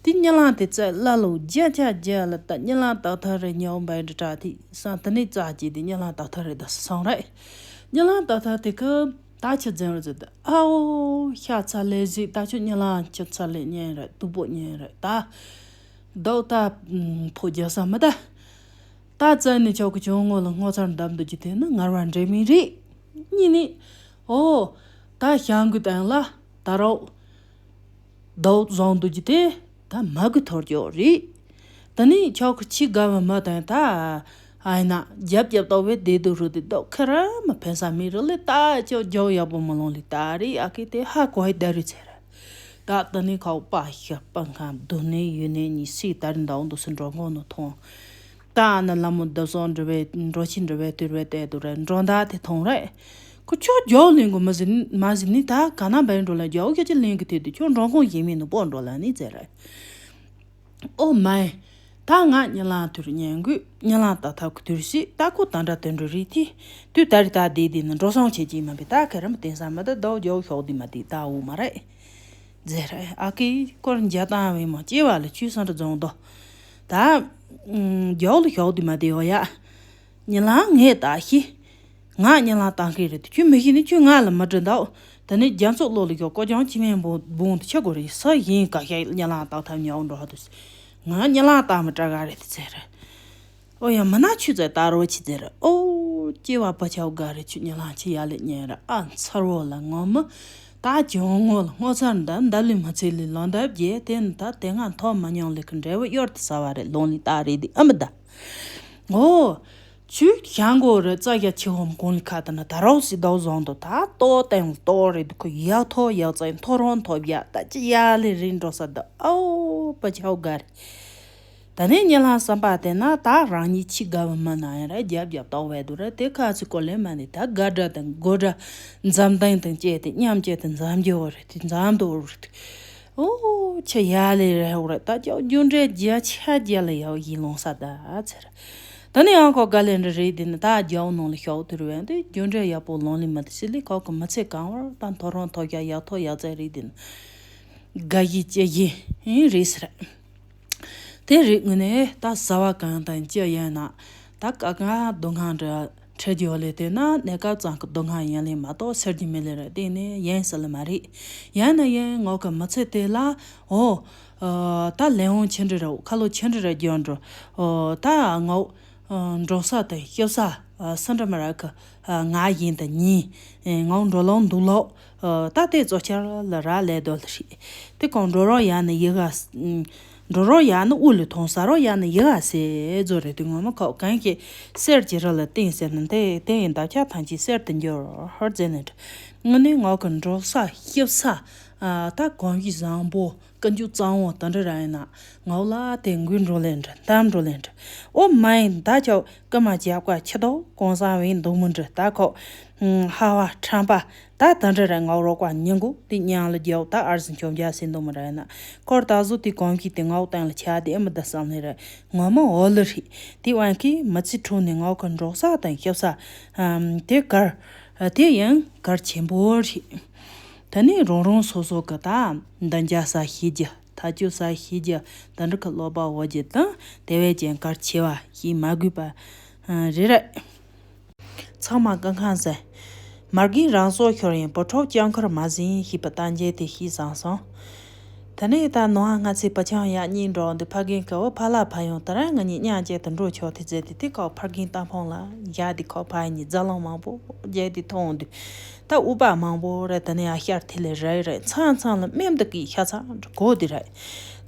དེ་གཉིད་ལམ་དེ་བཙལ་ལ་ལོ་རྒྱ་ཆ་རྒྱ་ལ་ད་གཉིད་ལམ་ཏག་ཏག་རེད། ཉལ་བའི་འདྲ་དྲག་དེ་སང་དེ་ནས་རྩ་གཅིག་དེ་གཉིད་ལམ་ཏག་ཏག་རེད་ད་སང་རེད། གཉིད་ལམ་ཏག་ཏག་དེ་གི་ད་ཆི་ཛན་རེད་ཟེར་ད། ཨའོ་ཤ་ཚ་ལས་ཟིག་ད་ཆོ་གཉིད་ལམ་ཆི་ཚ་ལས་ཉན་རེད། སྡུག་པོ་ཉན་རེད་ད། རྡོག་ད་ཕོ་རྒྱག་ས་མི་ད། ད་བཙལ་ནས་ཆོག་གི་གྱོང་ངོ་ལ་སྔོ་ཚལ་འདབ་འདུག་གི་དེ་ནི་ངར་བ་འདྲེ་མིན་རེད། གཉིས་ནི། ཨོ། ད་ཞང་གི་སྟེང་ལ་ད་རོགས། རྡོག་བཟང་འདུག་གི་དེ་ད་མ་གི་ཐོར་ཅོག་རེད། ད་ནི་ཆོག་གི་ཆི་དགའ་བ་མ་དང་ད། ཨ་ཡིན་ན་རྒྱབ་རྒྱབ་ཏོག་བས་བདེ་སྡུག་རུ་དེ་རྡོག་ཁ་ར་མ་ཕན་ས་མི་རུ་ལས་ད་ཅོ་རྒྱོ་ཡག་པོ་མ་ལོང་ལི་ད་རེད། ཨ་ཁེ་དེ་ཧ་གོ་ཧའི་ད་རུ་ཚེ་ར། ད་ད་ནི་ཁའོ་པ་ཤ་པ་ཁ་རྡོ་ནས་ཡོད་ནས་ཉི་སི་ད་རིན་ཟླ་འོང་དུ་སུ་འགྲོ་གོ་ནོ་མཐོང་། ད་ཨ་ན་ལ་མོ་བརྡབ་སོང་འགྲོ་བའི་འགྲོ་ཆི་འགྲོ་བའི་དུར་བའི་ལྟས་དུ་རེད། འགྲོ་མདའ་དེ་མཐོང་རེད། ཁོ་ཁྱོད་རྒྱའུ་ལེན་གོ་མ་ཟིན་མ་ཟིན་ནི། ད་ག་ན་བའི་འགྲོ་ལ་རྒྱའུ་ཁྱོད་ཀྱི་ལེན་གི་དེ་དུ་ཁྱོད་འགྲོ་ཁོང་ཡིན་མིན་ནི་པོ་འགྲོ་ལ་ནི་ཟེར། ཨོ་མའི། ད་ང་གཉིད་ལམ་དུ་ཉན་དགོས། གཉིད་ལམ་ལྟ་ཐབས་ཀྱི་དུས་སི་ད་ཁོ་ད་འདྲ་དོན་འགྲོ་རིགས་དེ། དུས་ད་རི་ད་དེ་དེ་ནི་འགྲོ་སོང་བྱེད་ཀྱི་མ་བི་ད་ཁ་རམ་བསྟན་ས་མ་ད་ཟླའུ་རྒྱའུ་ཤོག་དེ་མ་དེ་ད་འོ་མ་རེད། ཟེར། ཨ་ཁི་སྐོར་འཇའ་དང་བའི་མ་སྐྱེ་བ་ལ་ཆུ་སང་དུ་རྫོང་དོ། ད་རྒྱའུ་ལ་ཤོག་དེ་མ་དེ་ཡོ་ཡ། གཉིད་ལམ་ངས་ད་ཤི། ང་གཉིད་ལམ་བཏང་གི་རེད། ཁྱོད་མི་ཤེས་ནི་ཁྱོད་ང་ལ་མི་འདྲི་འདུག་ད་ནི་རྒྱ་མཚོ་ལོ་ལ་ཞོག་ཀོ་ཅང་ཅི་མེན་བོང་བོང་དུ་ཆ་དགོས་རེད། ས་ཡིན་ག་ཤ་གཉིད་ལམ་བཏང་ཐབས་ཉོག་འགྲོ་ཧ་དུ། ང་གཉིད་ལམ་བཏང་མི་དྲག་ག་རེད་དེ་ཚེ་རེད། ཨོ་ཡ་མི་ན་ཆུ་ཚ་ད་རོ་ཆི་ཚེ་རེད། ཨོ་སྐྱེ་བ་པ་ཆའོ་ག་རེད། ཁྱོད་གཉིད་ལམ་ཆི་ཡ་ལེ་ཉན་ར་ཨ་མཚར་བོ་ལ་ངོ་མི། ད་ཅོང་ངོ་ལ་སྔོ་ཚར་འདམ་འདམ་ལི་མི་ཚེ་ལི་ལོ་འདབ་རྒྱས་དེ་ནི་ད་དེ་ང་ཐོག་མ་མྱོང་ལི་ཁི་འབྲས་བུ་གཡོར་དུ་ཟ་བ་རེད། ལོང་ལི་ད་རེད་དེ་ཨ་མི་ད། ཨོ། ཆུ་ཞང་གོ་རི་རྩ་རྒྱ་ཆེ་ཧོམ་གོང་ལི་ཁ་ད་ན་ད་རོགས་སི་ཟློག་བཟང་དུ་ད་ལྟོ་སྟེང་ལྟོ་རེད་དུ་ཁོ་ཡག་ཐོ་ཡག་ཙེ་མཐོ་རོང་མཐོ་བྱ་ད་ཅི་ཡ་ལི་རིན་འགྲོ་ས་ད་ཨོ་པ་ཆའོ་ག་རེད། ད་ནི་གཉིད་ལམ་བསམ་པ་དེ་ན་ད་རང་ཉིད་ཆི་དགའ་བ་མ་ན་ཡ་ར་རྒྱབ་རྒྱབ་ཏོག་བས་དུ་ར་དེ་ཁ་ཚི་གོ་ལེ་མ་ནི་ད་དགའ་དགྲ་དང་དགོད་དགྲ་འཛམ་དང་དང་བཅས་ཏེ་མཉམ་བཅས་ཏེ་འཛམ་རྒྱུ་བ་རེད་དེ་འཛམ་དུ་རུ་རེད། ཨོ་ཆ་ཡ་ལེ་རེ་ཧོ་རེ་ད་ཅོ་རྒྱུ་འབྲས་རྒྱ་ཆ་རྒྱ་ལ་ཡའོ་ཡིན་ལོང་ས་ད་ཚེ་ར། ད་ནི་ཡང་ཁོ་དགའ་ལེ་འདྲ་རེད་དེ་ནི་ད་རྒྱའོ་ནང་ལ་ཤོག་དུ་རུ་བས་དེ་རྒྱུ་འབྲས་ཡག་པོ་ལོང་ལི་མ་དེ་སི་ལི་ཁོ་གི་མི་ཚེ་གང་བར་ད་མཐོ་རོང་མཐོ་རྒྱ་ཡག་ཐོ་ཡག་ཙེ་རེད་དེ་ནི། དགའ་ཡི་ཅི་ཡི་ཡིན་རེད་ཟེར། དེ་རིགས་དངོས་གནས་ད་བཟའ་བ་གང་དང་ཅི་ཡིན་ན་ད་ཀ་ག་སྡུག་བསྔལ་འདྲ་འཕྲད་རྒྱུ་ལས་དེ་ན་གནས་སྐབས་ཙམ་གྱི་སྡུག་བསྔལ་ཡིན་ལས་མ་གཏོགས་སེལ་རྒྱུ་མེད་ལེ་རེད། དེ་ནས་ཡིན་ཟེར་ལེ་མ་རེད། ཡིན་ན་ཡིན་ངོ་གི་མི་ཚེ་དེ་ལ་འོ་ད་ལས་འོང་ཆི་འདྲ་རེད། ཁ་ལོ་ཆི་འདྲ་རེད་རྒྱུ་འགྲོ་ད་ངོ་འགྲོ་ས་དང་སྐྱོབ་ས་སུ་འདྲ་མ་རག་གི་ང་ཡིན་དང་ཉིན་ངོ་འགྲོ་ལོང་འདུག་ལོག་ད་ལྟའི་གཙོ་ཆེར་ལ་རག་ལས་དོ་ལ་རེད། དེ་གང་འགྲོ་རོགས་ཡ་ནི་ཡི་ག་འགྲོ་རོགས་ཡ་ནི་དབུ་ལུས་ཐོང་ཟ་རོགས་ཡ་ནི་ཡི་ག་སེ་རྫོ་རེད། དེ་ངོ་མ་ཁོག་གང་གི་གསེར་གྱི་རི་ལ་བརྟེན་ཟེར་ན་དེ་དེ་ཡི་འདབ་ཆགས་ཐམས་ཅད་གསེར་དུ་འགྱུར་ཧོར་རྫས་ནི་འདྲ། དངོས་གནས་ངོ་གི་འགྲོ་ས་སྐྱིབ་ས་ད་གོང་གི་བཟང་པོ་ཀུན་སྤྱོད་གཙང་བོ་དེ་འདྲ་ར་ཡིན་ན་ངོ་ལ་དེ་འགུལ་འགྲོ་ལེན་འདྲ་འདམ་འགྲོ་ལེན་འདྲ། ཨོ་མ་ཡིན་ད་ཆོག་ཀི་མ་བྱ་བཀའ་ཁྱི་དོ་གོང་ས་བའི་འདུག་མི་འདྲི་ད་ཁོག་ཧ་བ་ཁྲམ་པ་ད་ད་འདྲ་ར་ངའོ་རོགས་པ་ཉིན་གུང་དེ་མཉམ་ལ་རྒྱའོ་ད་ཨར་སི་འཁྱོམ་རྒྱ་སེ་འདུག་མི་ར་ཡིན་ན་ཁོར་ད་གཟོད་དེ་གོང་གི་དེ་ངའོ་སྟེང་ལ་ཆ་དེ་ཨེ་མི་ད་བསམ་ལེ་ར་ངོ་མ་འོ་ལི་རེད། དེ་དབང་གིས་མི་ཚེ་འཁྲུག་ནས་ངའོ་གི་འགྲོ་ས་དང་སྐྱབས་ས་དེ་གར་དེ་ཡང་གར་ཆེན་པོ་རེད། ད་ནི་རང་རང་སོ་སོ་གི་ད་འདི་འཇའ་ས་ཤེས་རྒྱུ་ཐག་གཅོད་ས་ཤེས་རྒྱུ་དེ་འདྲ་གི་ཀློག་པ་འོ་རྒྱུ་དང་དེ་བས་ཀྱང་གལ་ཆེ་བ་ཤེས་མ་དགོས་པ་རེད་ར། ཚང་མ་སྐུ་ཁམས་བཟང་། མ་རྒན་རང་སྲོག་ཤོར་ཡང་བུ་ཕྲུག་སྐྱབས་མཁར་མ་ཟིན་ཞེས་པ་གཏམ་རྒྱུད་དེ་ཤེས་བཟང་སོང་། ད་ནི་ད་ནང་ང་ཚོའི་བུ་ཆུང་ཡག་གཉིས་འགྲོ་འདི་ཕ་རྒན་གི་འོ་ཕ་ལ་ཕ་ཡོང་ད་ར་ང་གཉིས་མཉམ་བཅས་དུ་འགྲོ་ཆོག་དེ་ཟེར་དེ་དེ་ཁོ་ཕ་རྒན་ཏང་ཕོང་ལ་བཞག་དེ་ཁོ་ཕ་གཉིས་རྫ་ལོང་མང་པོ་རྒྱག་དེ་མཐོང་དུས། ད་འུ་པ་མང་པོ་རེད། ད་ནི་ཡ་ཤར་ཐི་ལེ་རེ་རེ་མཚམས་མཚམས་ལ་སྨན་འདི་གི་ཤ་ཚ་འདྲི་གོ་དེ་རེད།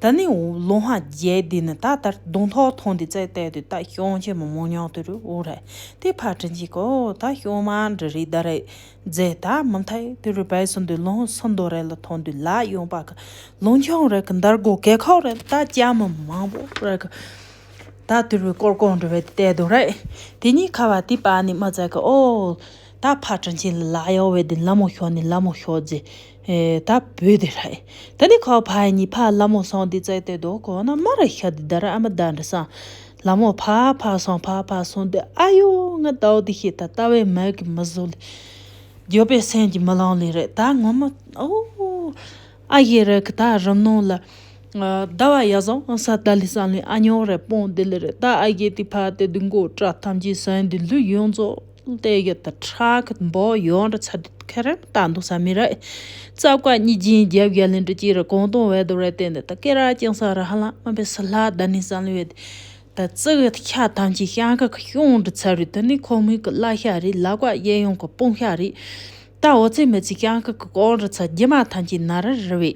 ད་ནི་ལོང་ཧ་རྒྱས་དེ་ནི་ད་ལྟར་གདོང་ཐོག་མཐོང་དེ་བཙལ་བལྟས་དུས་ད་ཤོང་ཆེ་མོ་མོ་ཉོག་དུ་རུ་འུ་རེད། དེ་ཕ་དྲིན་ཆེ་གོ་ད་ཤོང་མ་འདྲི་རེད་ད་རེད་རྫས་ད་མི་མཐའི་དུ་རུ་བས་སོང་དུས་ལོང་སུ་མདོ་རེད་ལ་མཐོང་དུས་ལ་ཡོང་པ་གི་ལོང་ཆུང་རེད་གི་འདར་གོ་གེ་ཁོག་རེད་ད་ཅ་མི་མང་པོ་རེད་གི་ད་དུ་རུ་ཀོར་ཀོར་འདྲི་བས་དེ་བལྟས་དུ་རེད། དེ་གཉིས་ཁ་བ་དེ་པ་ནི་མ་བཙལ་གི་ཨོ། ད་ཕ་དྲིན་ཆེན་ལ་ལ་ཡོ་བས་དེ་ལ་མོ་ཤོ་ནི་ལ་མོ་ཤོ་ཛེ། ད་བོད་དེ་རེད། ད་ནི་ཁོ་ཕ་གཉིས་ཕ་ལ་མོ་སོང་དེ་བཙལ་ཏེ་དོ་གོ་ན་མ་ར་ཤ་དེ་ད་ར་ཨ་མ་ད་འདྲ་སང་། ལ་མོ་ཕ་ཕ་སོང་ཕ་ཕ་སོང་དེ་ཨ་ཡོ་ང་ད་འོ་དེ་ཤེས་ད་ལྟ་བའི་མ་གི་མི་བཟོ་ལེ། འགྱོད་པའི་སེམས་ཀྱི་མི་ལང་ལེ་རེད་ད་ངོ་མ་ཨོ། ཨ་ཡེ་རེད་གི་ད་རི་ནང་ལ། ཟླ་བ་ཡ་བཟང་ཨང་ས་ད་ལི་ས་ལི་ཨ་ཉོ་རེ་སྤོང་དེ་ལི་རེ་ད་ཨ་ཡེ་དེ་ཕ་དེ་དུ་མགོ་བཀྲ་ཐམས་ཅད་ཟན་དེ་ལུས་ཡོངས་རྫོགས་ལྟས་ཡོད་ད་ཁྲག་གི་འབོ་ཡོང་རེ་ཚ་དེ་ཁེ་རེ་ད་འདུག་ས་མི་རེད། རྩ་བཀའ་གཉིས་རྒྱན་རྒྱབ་ཡ་ལི་འདྲི་ཅི་རེ་གོང་གཏོང་བས་དུ་རེ་བསྟན་དེ་ད་སྐེ་ར་ཅན་ས་ར་ཧ་ལ་མ་པའི་ས་ལ་ད་ནི་ས་ལི་བས་དེ། ད་ཙི་གི་ཤ་ཐམས་ཅད་ཤང་ཁ་གི་ཤོང་འདྲི་ཚ་རེད། ད་ནི་ཁོ་མོའི་གི་བླ་ཤ་རེད་ལ་བཀའ་གཡས་ཡོང་གི་སྤུངས་ཤ་རེད། ད་འོ་ཚེ་མི་ཚེ་ཤང་ཁ་གི་ཀོང་རི་ཚ་རྒྱུ་མ་ཐམས་ཅད་ན་ར་རི་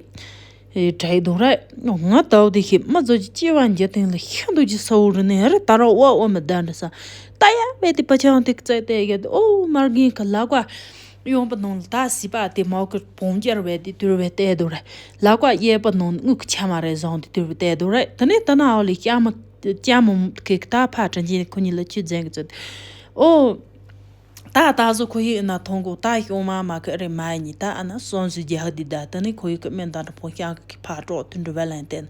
བས། དྲའི་དུང་ར། ང་ད་འོ་དེ་ཤེས་མ་ཛོ་ཅི་ཅི་བ་འཇི་ཐེངས་ལ་ཤ་འདུག་ཅི་ས་འུ་རི་ནས་རི་ད་ར་ཨོ་ཨོ་མི་ད་འདྲི་ས། ད་ཡ་བས་དེ་པ་ཆང་དེ་ཀི་ཙའི་ཏེ་ཡ་དེ་ཨོ་མར་གིན་གི་ལ་བཀའ་ཡོང་པ་ནང་ལ་ད་སི་པ་དེ་མོ་གི་བོང་རྒྱར་བས་དེ་དུར་བས་ཏེ་དུ་ར་ལ་བཀའ་གཡས་པ་ནང་ལ་དངུལ་གི་ཆ་མ་རེ་བཟུང་དེ་དུར་བས་ཏེ་དུ་ར་ད་ནས་ད་ན་ཨོ་ལི་ཤ་མི་ཅ་མོ་གི་ད་ཕ་དྲིན་ཆེན་ཁོ་གཉིས་ལ་ཆུ་འཛིན་གི་ཙི་ཨོ། ད་ད་གཟོད་ཁོ་ཡིས་ཨ་ན་མཐོང་གོ། ད་གཞུང་མ་མ་གི་རེ་མ་ཡིན་ད་ཨ་ན་སོང་ཟིག་རྒྱག་དེ་ད་ད་ནི་ཁོ་ཡིས་ཀི་སྨན་དང་འདྲ་པོ་ཤང་གི་ཕ་གྲོགས་དུ་འགྲོ་བ་ལན་བསྟན།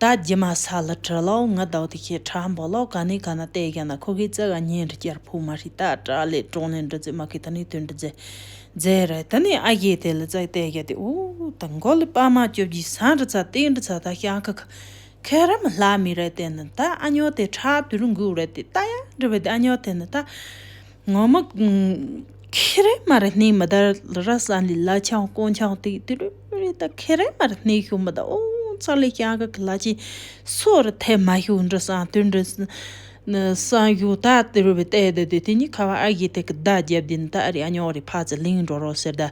ད་རྗེས་མ་ས་ལ་བྲི་ལོ། ང་ཟླ་བ་དེ་ཁྱེད་ཁྲ་འབོ་ལོ། ག་ནི་ག་ན་བལྟས་ཀྱང་ན་ཁོ་གིས་ཙི་ག་ཉིན་རེ་བསྐྱར་ཕུག་མ་ཧྲི་ད་དྲག་ལས་གྲོང་ལས་འདྲི་ཙི་མ་གི་ད་ནི་དུ་འདྲི་ཙི་ཛེ་རེད། ད་ནི་ཨ་ཡེ་དེ་ལ་ཙི་བལྟས་ཀྱང་དེ་འུ་ད་མགོ་ལ་པ་མ་བཅོ་བརྒྱད་ས་འདྲི་ཚ་དེ་འདྲི་ཚ་ད་ཤང་གི་ཁ་ཁེ་ར་མ་ལྷ་མི་རེད་དེ་ནི་ད་ཨ་ཉོ་དེ་ཁྲག་དུ་རུ་འགུག་རེད་དེ་ད་ཡ་འདྲི་བས་དེ་ཨ་ཉོ་དེ་ནི་ད་ངོ་མ་ཁེ་རེ་མ་རེད་ནི་མི་ད་ར་ས་ལི་ལ་ཆང་ཀོང་ཆང་དེ་དུ་རུ་རེད་ད་ཁེ་རེ་མ་རེད་ནི་ཤུ་མི་ད་ཨོ་ཚ་ལི་ཤང་གི་ལ་ཆི་སོ་ར་ཐེ་མ་ཤུ་འདྲི་ས་དུ་འདྲི་ས་ན་སང་ཞུ་ད་དེ་རུ་བའི་ལྟས་དེ་དེ་དེ་ནི་ཁ་བ་ཨ་ཡེ་དེ་གི་བརྡ་རྒྱབ་དེ་ནི་ད་ཨ་རི་ཨ་ཉོ་རི་ཕ་ཙི་ལིང་འགྲོ་རོགས་ཟེར་ད་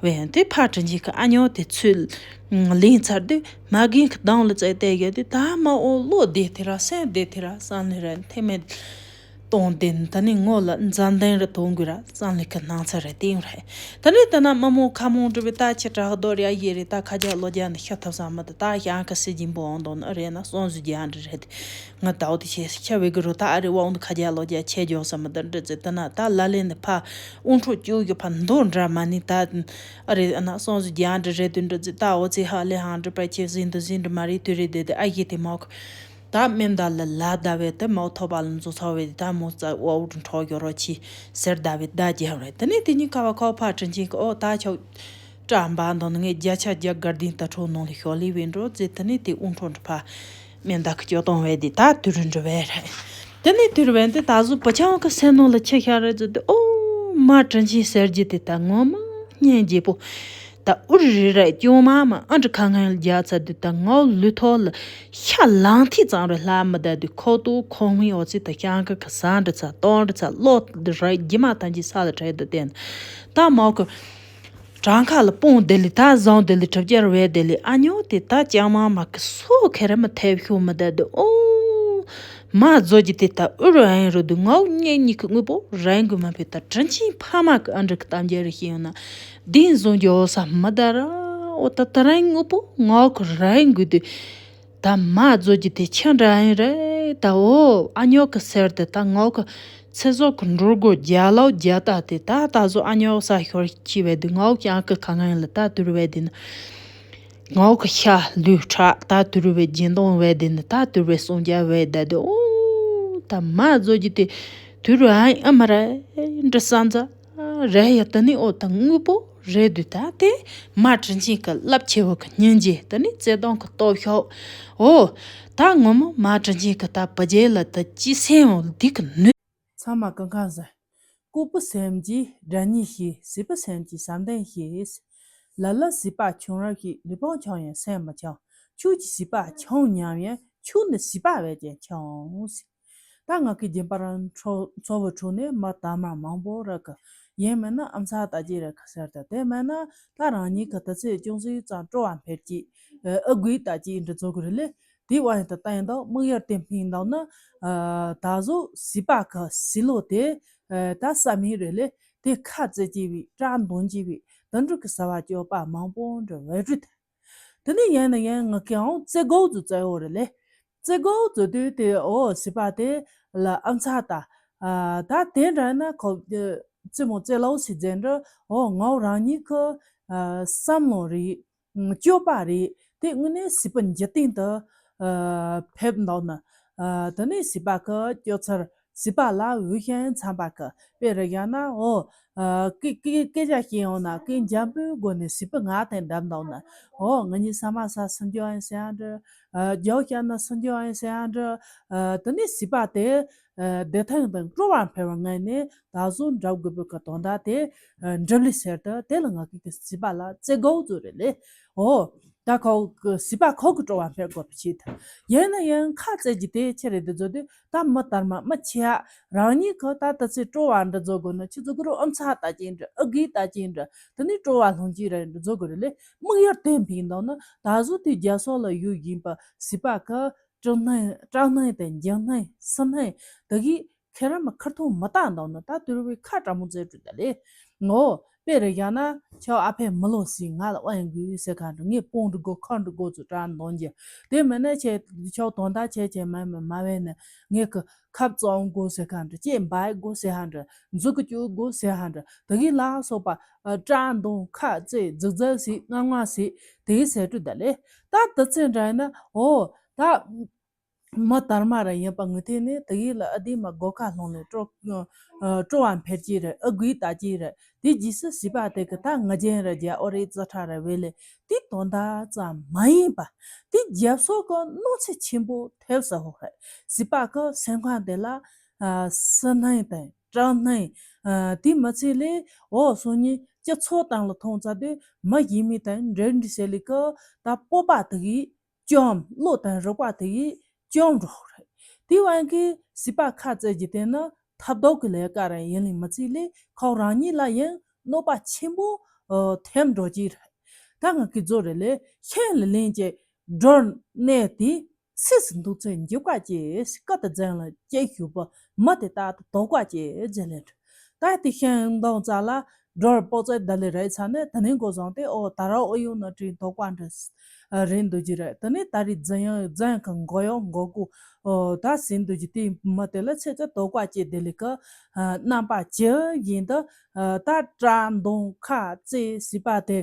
བས་དེ་ཕ་དྲིན་ཅིག་གི་ཨ་ཉོ་དེ་ཚུལ་ལིང་ཚར་དུས་མ་གིན་གི་གདང་ལ་ཙེ་བལྟས་ཡོད་དེ་ད་མ་ཨོ་བློ་བདེ་དེ་ར་སེམས་བདེ་དེ་ར་སང་ལི་ར་ཐེ་མེད་གཏོང་དེ་ནི་ད་ནི་ངོ་ལ་མཛའ་འདན་ར་གཏོང་དགོས་ར་སང་ལི་གི་སྣང་ཚ་རེ་སྟེང་རེད། ད་ནི་ད་ན་མ་མོ་ཁ་མོ་འགྲུབ་པའི་ད་ཆི་དྲག་རྡོ་ར་ཡེ་རེ་ད་ཁ་རྒྱ་ལོ་རྒྱ་ནི་ཤ་ཐབ་ས་མ་ད་ད་ཡང་གི་སྲིད་ཀྱི་འབོ་འོང་དོ་ནི་རེད་ན་སོང་ཟུ་རྒྱ་འདྲི་རེད། ང་ཟླ་བ་དེ་ཆེ་ཆ་བའི་གི་རུ་ད་ཨ་རི་དབང་དུ་ཁ་རྒྱ་ལོ་རྒྱ་ཆེ་རྒྱོག་ས་མི་འདི་འདྲི་ཙེ་ད་ན་ད་ལ་ལེ་ནི་ཕ་དབུང་ཁྲོ་བཅུག་གི་ཕ་མདོ་འདྲ་མ་ནི་ད་ཨ་རི་ཨ་ན་སོང་ཟུ་རྒྱ་འདྲི་རེད་དུ་འདྲི་ཙེ་ད་འོ་ཙེ་ཧ་ལེ་ཧང་འདྲི་པ་ཆེ་ཟིན་དུ་ཟིན་འདྲི་མ་རེད་དུ་རེད་དེ་དེ་ཨ་ཡེ་དེ་མོ་ད་སྨན་ད་ལ་ལ་ཟླ་བའི་དེ་མོ་ཐོ་པ་ལ་མཛོ་ཚ་བའི་དེ་ད་མོ་ཙ་འོ་འུ་འཕྲོ་གི་རོ་ཆི་ཟེར་ཟླ་བའི་ཟླ་རྒྱ་རེད། དེ་ནས་དེ་གཉིས་ཀ་བ་ཁོ་ཕ་དྲིན་ཅན་གི་ཨོ་ད་ཆོག་བཀྲམ་པ་འདོན་ངས་བརྒྱ་ཆ་བརྒྱ་དགའ་ལྡན་ལྟ་ཁྲོ་ནང་ལ་ཤོག་ལེ་བས་འགྲོ་ཟེར་དེ་ནས་དེ་དབུང་ཁྲོ་འདྲི་ཕ་མེ་མདའ་གི་སྐྱོ་གཏོང་བས་དེ་ད་དུ་རུ་འགྲོ་བས་རེད། དེ་ནས་དུ་རུ་བས་དེ་ད་གཟུགས་པོ་ཆང་གི་སེ་ནོ་ལ་ཆེ་ཤ་རེད་ཟེར་དེ་ཨོ་མ་དྲིན་ཆེན་ཟེར་རྒྱུ་དེ་ད་ངོ་མ་སྙན་རྒྱས་པོ་ད་ཨུ་རི་རི་ར་སྐྱོ་མ་མ་ཨ་འདྲ་ཁ་ངན་ལ་རྒྱ་ཚ་དུ་ད་ངའོ་ལུས་ཐོག་ལ་ཤ་ལང་ཐིག་ཙམ་རེ་ལྷག་མི་ད་དུ་ཁོ་ཏོ་ཁོ་ངའི་ཨོ་ཚི་ད་ཤང་གི་ག་ས་འདྲ་ཚ་གཏོང་འདྲ་ཚ་ལོ་ར་རྒྱུ་མ་ཐམས་ཅད་ས་ལ་བྲལ་དུ་བསྟན། ད་མོ་གི་བྲང་ཁ་ལ་སྤུངས་དེ་ལི་ད་བཟང་དེ་ལི་གྲུབ་རྒྱལ་བས་དེ་ལི་ཨ་ཉོ་དེ་ད་ཅང་མ་མ་གི་སོ་ཁེ་ར་མི་ཐེབས་ཤོག་མི་ད་དུ་ཨོ་མ་བཟོ་རྒྱུ་དེ་ད་ཨུ་རུ་ཨན་རུ་དུ་ངའོ་ངེད་གཉིས་ཀྱི་དངོས་པོ་རན་གི་མ་ཕེ་ད་དྲིན་ཆེན་ཕ་མ་གི་ཨ་འདྲ་གི་གཏམ་རྒྱལ་རེ་ཤེས་ཡོང་ན་དེ་བཟུང་རྒྱུ་ཨོ་ས་མི་ད་ར་ཨོ་ད་ད་རན་དངོས་པོ་ངའོ་གི་རན་གི་དུ། ད་མ་བཟོ་རྒྱུ་དེ་ཆི་འདྲ་ཡིན་རེད་ད་འོ་ཨ་ཉོ་གི་ཟེར་དེ་ད་ངོ་གི་ཚེ་སྲོག་གི་འགྲོ་སྒོ་རྒྱ་ལོ་རྒྱ་ད་དེ་ད་ད་བཟོ་ཨ་ཉོ་ས་ཤོར་ཁྱི་བས་དེ་ངོ་གི་ཨང་གི་ཁ་ངན་ལ་ད་དུར་བས་དེ་ནི་ངོ་གི་ཤ་ལུས་ཁྲག་ད་དུར་བས་སྦྱིན་གཏོང་བས་དེ་ནི་ད་དུར་བས་སྲུང་རྒྱ་བས་ད་དེ་འོ་ད་མ་བཟོ་རྒྱུ་དེ་དུར་བས་ཨ་ཨ་མ་ར་འདྲི་ས་འཛའ། རེད་ཡ་ད་ནི་ཨོ་ད་དངོས་པོ་རེད་དུས་ད་དེ་མ་དྲིན་ཆེན་གི་རླབས་ཆེ་བོ་གི་སྙིང་རྗེ་ད་ནི་བརྩེ་དུང་གི་སྟོབས་ཤུགས་ཨོ་ད་ངོ་མ་མ་དྲིན་ཆེན་གི་ད་བུ་རྒྱལ་ལ་ད་ཅི་སེམས་འོ་འདི་གི་ནུས། ཚང་མ་གང་གང་ཟེར། ལྐུགས་པའི་སེམས་ཀྱིས་དགྲ་ཉེས་བྱས། སྲིད་པའི་སེམས་ཀྱིས་བསམ་གཏན་བྱས། ལ་ལ་སྲིད་པ་ཆུང་རབས་ཤིག་ལུས་ཕུང་ཆུང་ཡང་སེམས་མི་ཆུང་། ཆོས་ཀྱི་སྲིད་པ་ཆུང་ཉམས་ཡང་ཆོས་ནི་སྲིད་པ་བས་ཀྱང་ཆུང་། ད་ང་གི་རྒྱུན་པར་འཚོ་བའི་ཁྲོད་ནས་མི་དར་མ་མང་པོ་རག་གི། ཡིན་མིན་ན་ཨམ་ཚ་ལྟ་ཅི་རག་གི་ཟེར་ཏེ་དེ་མིན་ན་ད་རང་ཉིད་ཀྱི་དུས་ཚོད་ཅུང་ཟད་ཙམ་སྤྲོ་བ་འཕེལ་གྱི་ཨུ་གུའི་ལྟ་ཅི་འདྲི་ཚོ་གི་རེད་ལེ། དེ་བ་ཡིན་ད་ལྟ་ཡིན་ད་དམིགས་ཡུལ་དེ་ཕིང་འདུག་ན་ད་གཟོད་སྲིད་པ་གི་སྲིད་ལོ་དེ་ད་བསམ་ཡིན་རེད་ལེ། དེ་ཁ་རྩེ་ཅི་བི་སྐྲག་འདོན་ཅི་བི་དུད་འགྲོ་གི་བྱ་བ་སྤྱོད་པ་མང་པོ་འདྲ་བས་རུད། དེ་ནས་ཡང་ནས་ཡང་ང་གིའང་བརྩི་དགོས་ཚུལ་བརྩི་ཡོད་རེད་ལེ། བརྩི་དགོས་ཚུལ་དུས་དེ་འོ་སྲིད་པ་དེ་ལ་ཨམ་ཚ་ད། ད་དེ་འདྲ་ན་ཁོ་བརྩི་མོ་བརྩི་ལོ་ཟེར་རྫས་འདྲ་འོ་ངའོ་རང་ཉིད་ཀྱི་བསམ་བློ་རེད། སྤྱོད་པ་རེད། དེ་དངོས་གནས་སྲིད་པ་འཇིག་རྟེན་དུ་ཕེབས་འདུག་ན། དེ་ནས་སྲིད་པ་གི་སྤྱོད་ཚུལ་སྲིད་པ་ལ་འོས་ཤིང་འཚམ་པ་གི་དཔེ་རེ་བཞག་ན་འོ། ཨ། སྐད་སྐད་སྐད་ཆ་བཤད་ཡོང་ན་སྐད་འཇམ་པོའི་སྒོ་ནས་སྲིད་པའི་ངག་དེ་འདེབས་འདུག་ན། འོ་ང་གཉིས་ཟ་མ་ཟ་སུན་རྒྱུ་ཨེ་ཟེར་ཡ་འདྲ། ཨ། རྒྱུ་བཤད་ན་སུན་རྒྱུ་ཨེ་ཟེར་ཡ་འདྲ། ཨ། དེ་ནས་སྲིད་པ་དེ། ཨ། བདེ་ཐང་དང་སྤྲོ་བ་འཕེལ་བའི་ངང་ནས་ད་གཟོད་འགྲུབ་དགོས་པའི་གི་དོན་དག་དེ། ཨ། འགྲུབ་ལེ་ཟེར་ཏེ་དེ་ལ་ང་གིས་སྲིད་པ་ལ་བརྩི་དགོས་ཚུལ་རེད་ལེ། འོ། ད་ཁོ་གི་སྲིད་པ་ཁོ་གི་སྤྲོ་བ་འཕེལ་དགོས་པའི་ཆེད་དུ། ཡིན་ན་ཡང་ཁ་རྩེ་རྒྱུ་དེ་ཆི་རེད་དེ་ཚོ་དེ། ད་མི་དར་མ་མི་ཆེ་ཨ། རང་ཉིད་ཁོ་ད་ད་ཚེ་སྤྲོ་བ་འདྲ་བཟོ་དགོས་ན་ཆི་བཟོ་དགོས་རེད། ཨམ་ཚ་ལྟ་ཅན་འདྲ། ཨུ་གི་ལྟ་ཅན་འདྲ། དེ་ནས་སྤྲོ་བ་སློང་ཅི་རེད་འདྲ་བཟོ་དགོས་རེད་ལེ། དམིགས་ཡུལ་དེ་ཕིང་འདུག་ན་ད་གཟོད་དེ་རྒྱ་སོག་ལ་ཡོད་བཞིན་པ་སྲིད་པ་ཁོ་སྐྲག་སྣང་སྐྲག་སྣང་དང་འཇིགས་སྣང་སུན་སྣང་དེ་གིས་ཁེ་ར་མ་ཁར་ཐུང་མ་བཏང་འདུག་ན་ད་དུར་བའི་ཁ་དྲང་མོ་བཙལ་འགྲོ་ད་ལེ། ངོ་། དཔེར་བཞག་ན་ཁྱོད་ཨ་ཕས་མི་ལོ་ཟིག་ང་ལ་དབང་དགོས་ཟེར་ག་འདྲ། ངས་སྤུངས་འགྲོ་དགོས་ཁར་འགྲོ་དགོས་ཚུལ་སྐྲག་འདོན་གྱི། དེ་མིན་ན་ཁྱེད་ཁྱོད་དོན་དག་ཁྱེད་ཁྱེད་མ་མ་མ་བས་ནས་ངས་ཀྱི་ཁབ་བཙོང་དགོས་ཟེར་ག་འདྲ། ཅེས་འབའ་དགོས་ཟེར་ཧ་འདྲ། མཛུ་གུ་གཅོད་དགོས་ཟེར་ཧ་འདྲ། དེ་གི་ལ་སོགས་པ་ཨ་སྐྲག་འདོན་ཁ་རྩེ་རྫིག་རྫིག་ཟིག་ངང་ངང་ཟིག་དེ་གི་ཟེར་དུས་ད་ལས་ད་དེ་ཚེ་འདྲ་ཡིན་ན། འོ་ད། མི་དར་མ་ར་ཡིན་པ་ངུ་ཐེ་ནས་དེ་ཡིས་ལ་ཨ་དེ་མ་སྒོ་ཁ་སློང་ནས་སྤྲོ་སྤྲོ་བ་འཕེལ་གྱི་རེད། ཨ་དགོས་ལྟ་གྱི་རེད། དེ་རྗེས་སུ་བྱིས་པ་དེ་གི་ད་ང་རྒྱན་ར་རྒྱ་ཨོ་རེད་ཙི་ཁྲ་ར་བས་ལས་དེ་དོན་དག་ཙམ་མ་ཡིན་པ། དེ་རྒྱབ་སོགས་ཀྱི་གནོད་འཚེ་ཆེན་པོ་ཐེབས་ས་ཧོ་རེད། བྱིས་པ་གི་སེམས་ཁམས་དེ་ལ་ཨ་སྲིད་སྣང་དང་སྐྲག་སྣང་། ཨ་དེ་མི་ཚེ་ལས་འོ་སོང་ཉིན་སྤྱི་ཚོགས་སྟེང་ལ་མཐོང་ཚར་དུས་མི་གཞན་མི་དང་འབྲེལ་འདྲིས་བྱེད་ལས་ཀི་ད་སྤོབས་པ་དེ་གིས་བཅོམ། བློ་དང་རིག་པ་དེ་ཡིས་བཅོམ་འགྲོ་རེད། དེ་དབང་གིས་བྱིས་པ་ཁ་བཙལ་རྒྱུ་དེ་ནི་ཐབས་སྡུག་གི་ལས་ཀ་རང་ཡིན་ལས་མི་ཚད་ལས་ཁོ་རང་ཉིད་ལ་ཡང་གནོད་པ་ཆེན་པོ་ཨ་ཐེབས་འགྲོ་གི་རེད། ད་ང་གི་རྫོ་རེ་ལས་ཤན་ལ་ལེན་གྱི་སྒྲོར་གནས་དེ་སྲིད་སུ་འདུག་ཚེ་འཇིགས་པ་སྐྱེ་ཞིག་ཀ་ཏི་རྫན་ལ་སྐྱེ་ཞུགས་པ་མི་དེ་ལྟར་དུ་དོགས་པ་སྐྱེ་རྫས་ལས་འགྲོ། ད་དེ་ཤན་འདང་ཙ་ལ། སྒྲོར་པོ་ཙེ་ད་ལི་རེད་ཚ་ནས་ད་ནི་འགོ་བཟང་སྟེ་ཨོ་ད་ར་ཨོ་ཡོང་ན་དྲིན་དོགས་པ་འདྲ་རེད་འདུག་གི་རེད། ད་ནི་ད་རི་རྫིང་ཡང་རྫིང་གི་མགོ་ཡང་མགོ་ཀུ་ཨོ་ད་ཟིན་འདུག་གི། དེ་མ་དེ་ལ་ཚེ་ཚེ་དོགས་པ་སྐྱེ་དེ་ལི་ཀ་རྣམ་པ་ཇི་བཞིན་དུ་ད་སྐྲག་འདོན་ཁ་རྩེ་བྱིས་པ་དེ་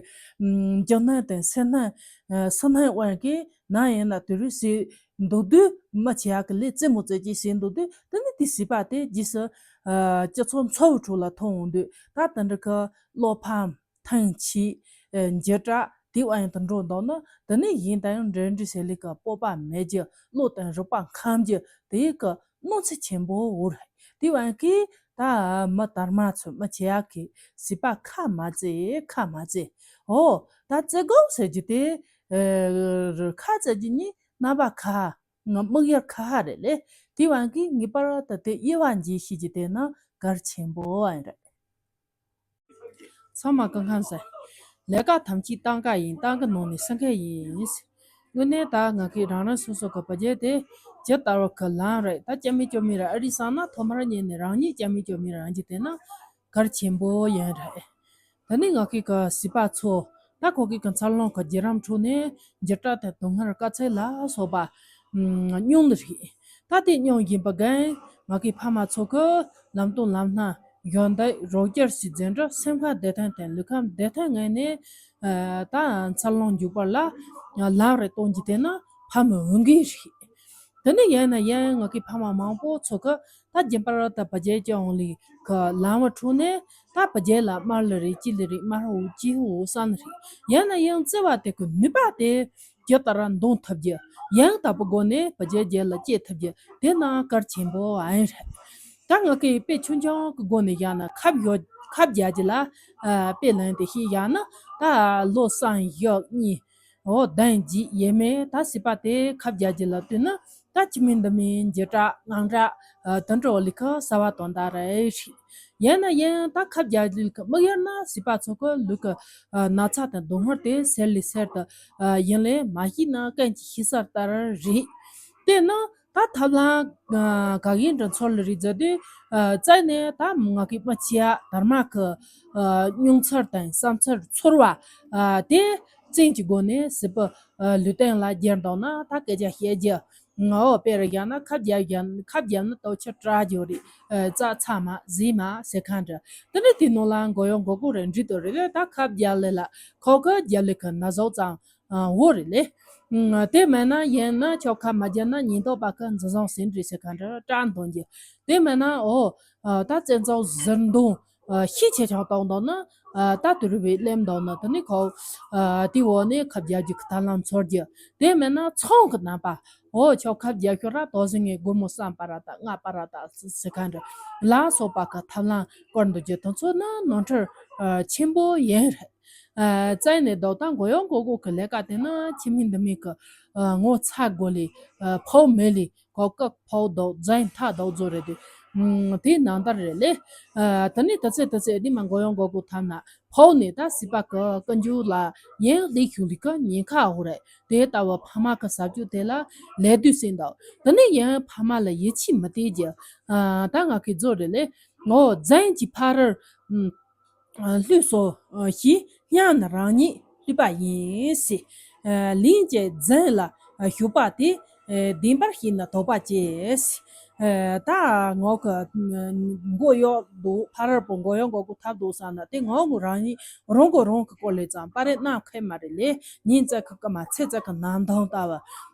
འཇིགས་སྣང་དང་སེར་སྣང་སེར་སྣང་དབང་གིས་ན་ཡིན་ན་དུ་རུ་སི་འདུག་དུས་མི་ཆེ་ཡག་གི་ལས་རྩེད་མོ་རྩེ་གྱིས་ཟིན་འདུག་དུས་དེ་ནི་དེ་བྱིས་པ་དེ་རྗེས་སུ་སྤྱི་ཚོགས་འཚོ་བའི་ཁྲོད་ལ་མཐོང་འོང་དུས་ད་དེ་འདྲ་གི་བློ་ཕམ། ཐང་ཆད། འཇིགས་སྐྲག་དེ་དབང་དུ་འགྲོ་འདུག་ན་དེ་ནས་གཞན་དང་ཡང་འབྲེལ་འདྲིས་བྱེད་ལས་ཀ་སྤོབས་པ་མེད་རྒྱུ། བློ་དང་རིག་པ་འཁམ་རྒྱུ། དེ་ཡི་ཀ་གནོད་འཚེ་ཆེན་པོ་འོ་རེད། དེ་དབང་གིས་ད་མི་དར་མ་ཚོ་མི་ཆེ་ཡག་གི་བྱིས་པ་ཁ་མ་བཙལ་ཁ་མ་བཙལ། འོ་ད་བཙལ་དགོས་ཟེར་རྒྱུ་དེ་ཨ་ཁ་བཙལ་རྒྱུ་ནི་རྣམ་པ་ཁ་ང་དམིགས་ཡུལ་ཁ་ཧ་རེད་ལས། དེ་དབང་གིས་ངེས་པར་དུ་དེ་དབྱེ་བ་འབྱེད་ཤེས་རྒྱུ་དེ་ནི་གལ་ཆེན་པོ་ཨ་རེད། ཚང་མ་སྐུ་ཁམས་བཟང་། ལས་ཀ་ཐམས་ཅད་སྟངས་ཀ་ཡིན། སྟངས་ཀ་ནང་ནས་སེམས་ཁམས་ཡིན། དངོས་གནས་ད་ང་གི་རང་རང་སོ་སོ་གི་བུ་རྒྱུད་དེ་ཇི་ལྟ་བུ་གི་ལམ་རེད། ད་སྐྱ་མི་སྐྱོ་མི་ར་ཨ་རི་སང་ན་ཐོག་མར་ཉིད་ནས་རང་ཉིད་སྐྱ་མི་སྐྱོ་མི་རང་རྒྱུ་དེ་ན་གལ་ཆེན་པོ་ཡིན་རེད། ད་ནི་ང་གི་གི་བྱིས་པ་ཚོ་ད་ཁོ་གི་གི་འཚར་ལོངས་གི་བརྒྱུད་རིམ་ཁྲོད་ནས་འཇིགས་སྐྲག་དང་སྡུག་བསྔལ་དཀའ་ཚེགས་ལ་སོགས་པ་མྱོང་ནི་རེད། ད་དེ་མྱོང་བཞིན་པ་གན་ང་གི་ཕ་མ་ཚོ་གི་ལམ་སྟོན་ལམ་སྣ་གཞོན་དུ་རོགས་སྐྱོར་ཞིག་འཛིན་གྲྭ་སེམས་ཁམས་བདེ་ཐང་དང་ལུས་ཁམས་བདེ་ཐང་ངང་ནས་ད་འཚར་ལོངས་འཇུག་པ་ལ་ལམ་རེ་སྟོན་རྒྱུ་དེ་ནི་ཕ་མའི་འོས་འགན་རེད། དེ་ནས་ཡང་ན་ཡང་ང་གི་ཕ་མ་མང་པོ་ཚོ་གི་ད་རྒྱུན་པར་ད་བུ་རྒྱུད་སྐྱོང་ལས་གི་ལམ་བ་འཕྲོ་ནས་ད་བུ་རྒྱུད་ལ་དམར་ལ་རེད་ཅི་ལ་རེད་དམར་འོ་ཅི་འོ་བསམ་ལ་རེད། ཡང་ན་ཡང་བརྩེ་བ་དེ་གི་ནུས་པ་དེ་ཇི་ལྟར་འདོན་ཐུབ་རྒྱུ། ཡང་དག་པའི་སྒོ་ནས་བུ་རྒྱུད་རྒྱུད་ལ་སྐྱེ་ཐུབ་རྒྱུ་དེ་ནི་གལ་ཆེན་པོ་ཨ་ཡིན་རེད། ད་ང་གི་དཔེ་ཆུང་ཆུང་གི་སྒོ་ནས་བཞག་ན་ཁབ་ཡོ་ཁབ་རྒྱག་རྒྱུ་ལ་ཨ་དཔེ་ལེན་ཏེ་ཤེས་བཞག་ན་ད་ལོ་གསུམ་བཞི་གཉིས། འོ་བདུན་བརྒྱད་ཡས་མས་ད་བྱིས་པ་དེ་ཁབ་རྒྱག་རྒྱུ་ལ་ལྟོས་ན་ད་ཅི་མིན་འདི་མིན་འཇིགས་སྐྲག་དངངས་སྐྲག་ཨ་དེ་འདྲ་བོ་ལི་ཁ་ཟ་བ་དོན་དག་རེད། ཡིན་ན་ཡང་ད་ཁབ་རྒྱག་རྒྱུ་ལི་ཁ་དམིགས་ཡུལ་ན་བྱིས་པ་ཚོ་གི་ལུས་ཀྱི་ཨ་ན་ཚ་དང་སྡུག་བསྔལ་དེ་སེལ་ལི་སེལ་དུ་ཨ་ཡིན་ལས་མ་ཤེས་ན་གན་གྱི་ཤེས་གསལ་ལྟར་རེད། དེ་ནི་ད་ཐབས་ལམ་ག་ཡིན་འདྲ་ཚོར་ལ་རེད་ཟེར་དུས་ཨ་བཙལ་ནས་ད་ང་གི་མི་ཆེ་ཡ་དར་མ་གི་ཨ་མྱོང་ཚོར་དང་བསམ་ཚུལ་ཚོར་བ་ཨ་དེ་བཙན་གྱི་སྒོ་ནས་བྱིས་པའི་ཨ་ལུས་སྟེང་ལ་སྦྱར་འདུག་ན་ད་སྐད་ཆ་བཤད་རྒྱུ། ང་འོ་དཔེར་བཞག་ན་ཁབ་རྒྱག་རྒྱག་ཁབ་རྒྱབ་ན་ལྟོ་ཆུ་སྐྲག་རྒྱུ་རེད། ཨ་རྩ་ཚ་མ་ཟིན་མ་ཟེར་མཁན་འདྲ། དེ་ནས་དེ་ནང་ལ་མགོ་ཡོང་མགོ་སྐོར་རེ་འགྲིག་ཏུ་རེད་ལས་ད་ཁབ་རྒྱག་ལས་ལ་ཁོ་གི་རྒྱབ་ལས་ཁ་ན་ཟོག་ཙང་འོ་རེད་ལས། ཨ་དེ་མེད་ན་ཡིན་ན་ཁྱོད་ཁ་མ་རྒྱབ་ན་ཉེན་རྟོག་པ་ཁ་འཛིན་བཟང་ཟིན་རེད་ཟེར་མཁན་འདྲ་སྐྲག་འདོན་རྒྱུ། དེ་མེད་ན་འོ་ཨ་ད་བཙན་ཚོགས་ཟུར་འདོན་ཨ་ཤི་ཆེ་ཆུང་བཏང་འདུག་ན་ཨ་ད་དུ་རུ་བའི་ལེམ་འདུག་ན་དེ་ནི་ཁོ་ཨ་དེ་འོག་ནས་ཁ་རྒྱག་རྒྱུ་ཁ་ཐ་ལམ་ཚོར་རྒྱུ། དེ་མེད་ན་ཚོང་གི་རྣམ་པ་འོ་ཁྱོད་ཁ་རྒྱག་ཤོར་ར་དོ་ཟིན་ངས་སྒོར་མོ་བསམ་པ་ར་ད་ལྔ་པ་ར་ད་ཟེར་མཁན་འདྲ་ལ་སོགས་པ་ཁ་ཐ་ལམ་སྐོར་འདུག་རྒྱུ་དེ་ཚོ་ནི་ནོར་འཁྲུལ་ཨ་ཆེན་པོ་ཡིན་རེད། ཨ་བཙལ་ནས་འདུག་ད་མགོ་ཡོང་མགོ་སྐོར་གི་ལས་ཀ་དེ་ནི་ཁྱིམ་མི་འདི་མི་གི་ཨ་ངོ་ཚ་དགོས་ལས་ཨ་ཕོ་མེད་ལས་གོ་སྐབས་ཕོ་འདུག་རྫིང་ཐག་འདུག་བཟོ་རེད་དེ། ཨུམ་དེ་ནང་ལྟར་རེད་ལས། ཨ་དེ་ནས་དེ་ཚེ་དེ་ཚེ་འདི་མ་མགོ་ཡོང་མགོ་སྐོར་ཐམ་ན་ཕོ་ནས་ད་སྲིད་པ་གི་ཀུན་འཇུག་ལ་ཡང་ལས་ཤུགས་ལས་ཀ་ཉེན་ཁ་འོ་རེད། དེ་ལྟ་བུ་ཕ་མ་གི་ཟབ་ཆོས་དེ་ལ་ལས་དུས་སེམས་འདུག་དེ་ནས་ཡང་ཕ་མ་ལ་ཡིད་ཆེས་མི་བརྟན་རྒྱུ། ཨ་ད་ང་གི་བཟོ་རེད་ལས། ངོ་རྫིང་གི་ཕ་རར་ཨུམ། ལྷུས་སོ་ཞེས་སྙམ་ན་རང་ཉིད་ལྷུས་པ་ཡིན་ཟེར། ལན་གཅིག་འཛིན་ལ་ཞུགས་པ་དེ་བདེན་པར་ཤེས་ན་དོགས་པ་སྐྱེ་ཟེར། ད་ངོ་ག་མགོ་གཡོག་འདུག་ཕ་རར་པོ་མགོ་གཡོག་མགོ་གུ་ཐབ་འདུག་བསམ་ན་དེ་ངོ་གུ་རང་ཉིད་རང་གོ་རང་གི་སྐོར་ལས་ཙམ་པ་རེ་གནང་ཁེ་མ་རེད་ལས་ཉིན་བཙལ་ཁ་ཀ་མ་ཚེ་བཙལ་ཁ་ནམ་དང་ལྟ་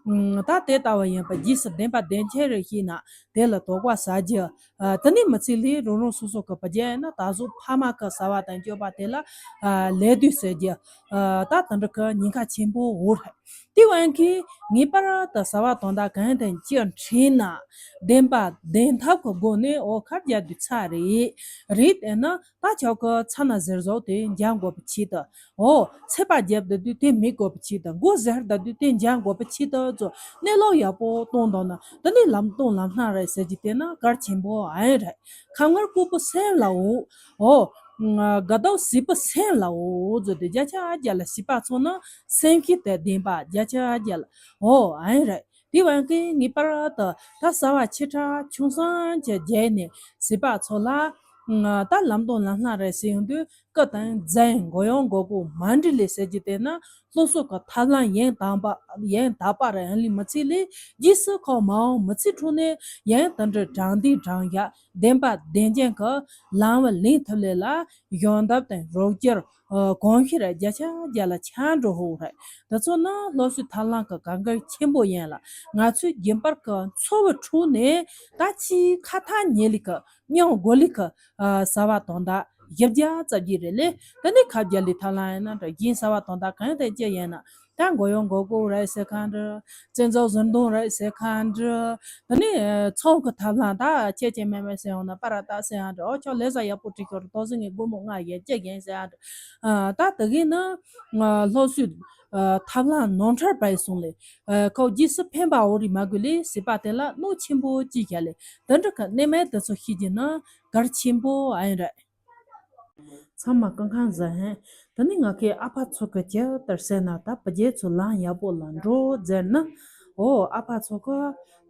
བ། ད་དེ་ལྟ་བ་ཡིན་པ་རྗེས་སུ་བདེན་པ་བདེན་ཁྱེར་རེ་ཤེས་ན་དེ་ལ་དོགས་པ་ཟ་རྒྱུ། ཨ། དེ་ནས་མི་ཚེ་ལས་རང་རང་སོ་སོ་གི་བུ་རྒྱུད་ཡིན་ན་ད་གཟོད་ཕ་མ་གི་བྱ་བ་དང་སྤྱོད་པ་དེ་ལ་ཨ་ལད་ཟློས་ཟེར་རྒྱུ། ཨ། ད་དེ་འདྲ་གི་ཉེན་ཁ་ཆེན་པོ་ཡོད་རེད། དེ་བས་ཀྱི་ངེས་པར་དུ་བྱ་བ་དོན་དག་གང་དང་ཅི་འཕྲད་ན་བདེན་པ་བདེན་ཐབས་ཀྱི་སྒོ་ནས་འོ་ཁ་རྒྱག་རྒྱུ་ཚར་རེད། རེད་དེ་ན་ད་ཁྱོད་ཀྱི་ཚ་ན་གཟེར་ཟོག་དེ་འཇག་དགོས་པའི་ཆེད་དུ། འོ། ཚད་པ་བརྒྱབ་བསྡད་དུས་དེ་མི་དགོས་པའི་ཆེད་དུ། མགོ་གཟེར་བསྡད་དུས་དེ་འཇག་དགོས་པའི་ཆེད་དུ་ཚོ་གནས་ལུགས་ཡག་པོ་གཏོང་དང་ན་དེ་ནས་ལམ་སྟོན་ལམ་སྣ་རེད་ཟེར་གྱི་དེ་ན་གལ་ཆེན་པོ་ཨེ་རེད། ཁ་ངར་ལྐུགས་པོ་སེམས་ལའོ། འོ། དགའ་སྡུག་སྲིད་པོ་སེམས་ལའོ་ཚོ་དེ་བརྒྱ་ཆ་བརྒྱ་ལ་བྱིས་པ་ཚོ་ན་སེམས་ཤེས་དེ་བདེན་པ་བརྒྱ་ཆ་བརྒྱ་ལ་འོ་ཨེ་རེད། དེ་བས་ཀྱི་ངེས་པར་དུ་ད་བྱ་བ་ཆེ་ཕྲ་ཆུང་གསུམ་གྱི་རྗེས་ནས་བྱིས་པ་ཚོ་ལ་ད་ལམ་སྟོན་ལམ་སྣ་རེད་ཟེར་ཡོང་དུས། སྐུ་དང་རྫས་མགོ་ཡང་མགོ་གོ་མ་འདྲི་ལས་ཟེར་གྱི་དེ་ན་སློབ་གསོ་གི་ཐབས་ལམ་ཡང་དག་པ་ཡང་དག་པ་རེ་ཡང་ལས་མི་ཚེ་ལས་རྗེས་སུ་ཁོ་མའང་མི་ཚེ་འཕྲོ་ནས་ཡང་དེ་འདྲ་དྲང་བདེན་དྲང་བཞག་བདེན་པ་བདེན་རྐྱང་གི་ལམ་བུ་ལེན་ཐུབ་ལས་ལ་གཞོན་དབ་དང་རོགས་སྐྱོར་གོང་ཤེས་ར་བརྒྱ་ཆ་བརྒྱ་ལ་ཆ་འགྲོ་ཧོ་རེད། དེ་ཚོ་ནི་སློབ་གསོའི་ཐབས་ལམ་གི་གང་གལ་ཆེན་པོ་ཡིན་ལ་ང་ཚོའི་རྒྱུན་པར་གི་འཚོ་བའི་ཁྲོད་ནས་ད་ཕྱིའི་ཁ་ཐག་ཉེ་ལི་གི་སྙིང་དགོ་ལི་གི་བྱ་བ་དོན་དག་བཞི་བརྒྱ་རྩ་བརྒྱད་རེད་ལེ། དེ་ནས་ཁ་བརྒྱ་ལི་ཐ་ལ་ཡིན་ན་འདྲ་གཞན་བྱ་བ་དོན་དག་གང་དེ་ཅི་ཡིན་ན་ད་མགོ་ཡོང་མགོ་སྐོར་རེད་ཟེར་ཁ་འདྲ། བཙན་འཛུལ་ཟུར་འདོན་རེད་ཟེར་ཁ་འདྲ། དེ་ནས་ཚོང་གི་ཐབས་ལམ་ད་ཁྱེད་ཀྱི་མེ་མེ་ཟེར་ཡོང་ན་པ་ར་ད་ཟེར་ཡང་འདྲ། ཨོ་ཁྱོད་ལས་བཟའ་ཡག་པོ་བྲིས་ཁྱོད་རུ་ཏོག་ཟིན་ངའི་སྒོར་མོ་ལྔ་ཡན་ཅི་ཡན་ཟེར་ཡང་འདྲ། ད་དེ་གིན་ན་སློབ་གསོའི་ཐབས་ལམ་ནོར་འཁྲུལ་པའི་སོང་ལས། ཁོ་རྗེས་སུ་ཕན་པ་འོ་རི་མ་དགོས་ལས་ཟེར་པ་དེ་ལ་གནོད་ཆེན་པོ་ཅི་བྱ་ལས་དེ་འདྲ་གི་གནས་མལ་དེ་ཚོ་ཤེས་ཀྱི་ན་གལ་ཆེན་པོ་ཨ་ཡིན་རེད། ཚང་མ་སྐུ་ཁམས་བཟང་ཧན། དེ་ནི་ང་ཁའི་ཨ་ཕ་ཚོ་གི་ཇི་ལྟར་ཟེར་ན་ད་བུ་རྒྱལ་ཚོ་ལམ་ཡག་པོ་ལ་འགྲོ་ཟེར་ན། འོ་ཨ་ཕ་ཚོ་གི་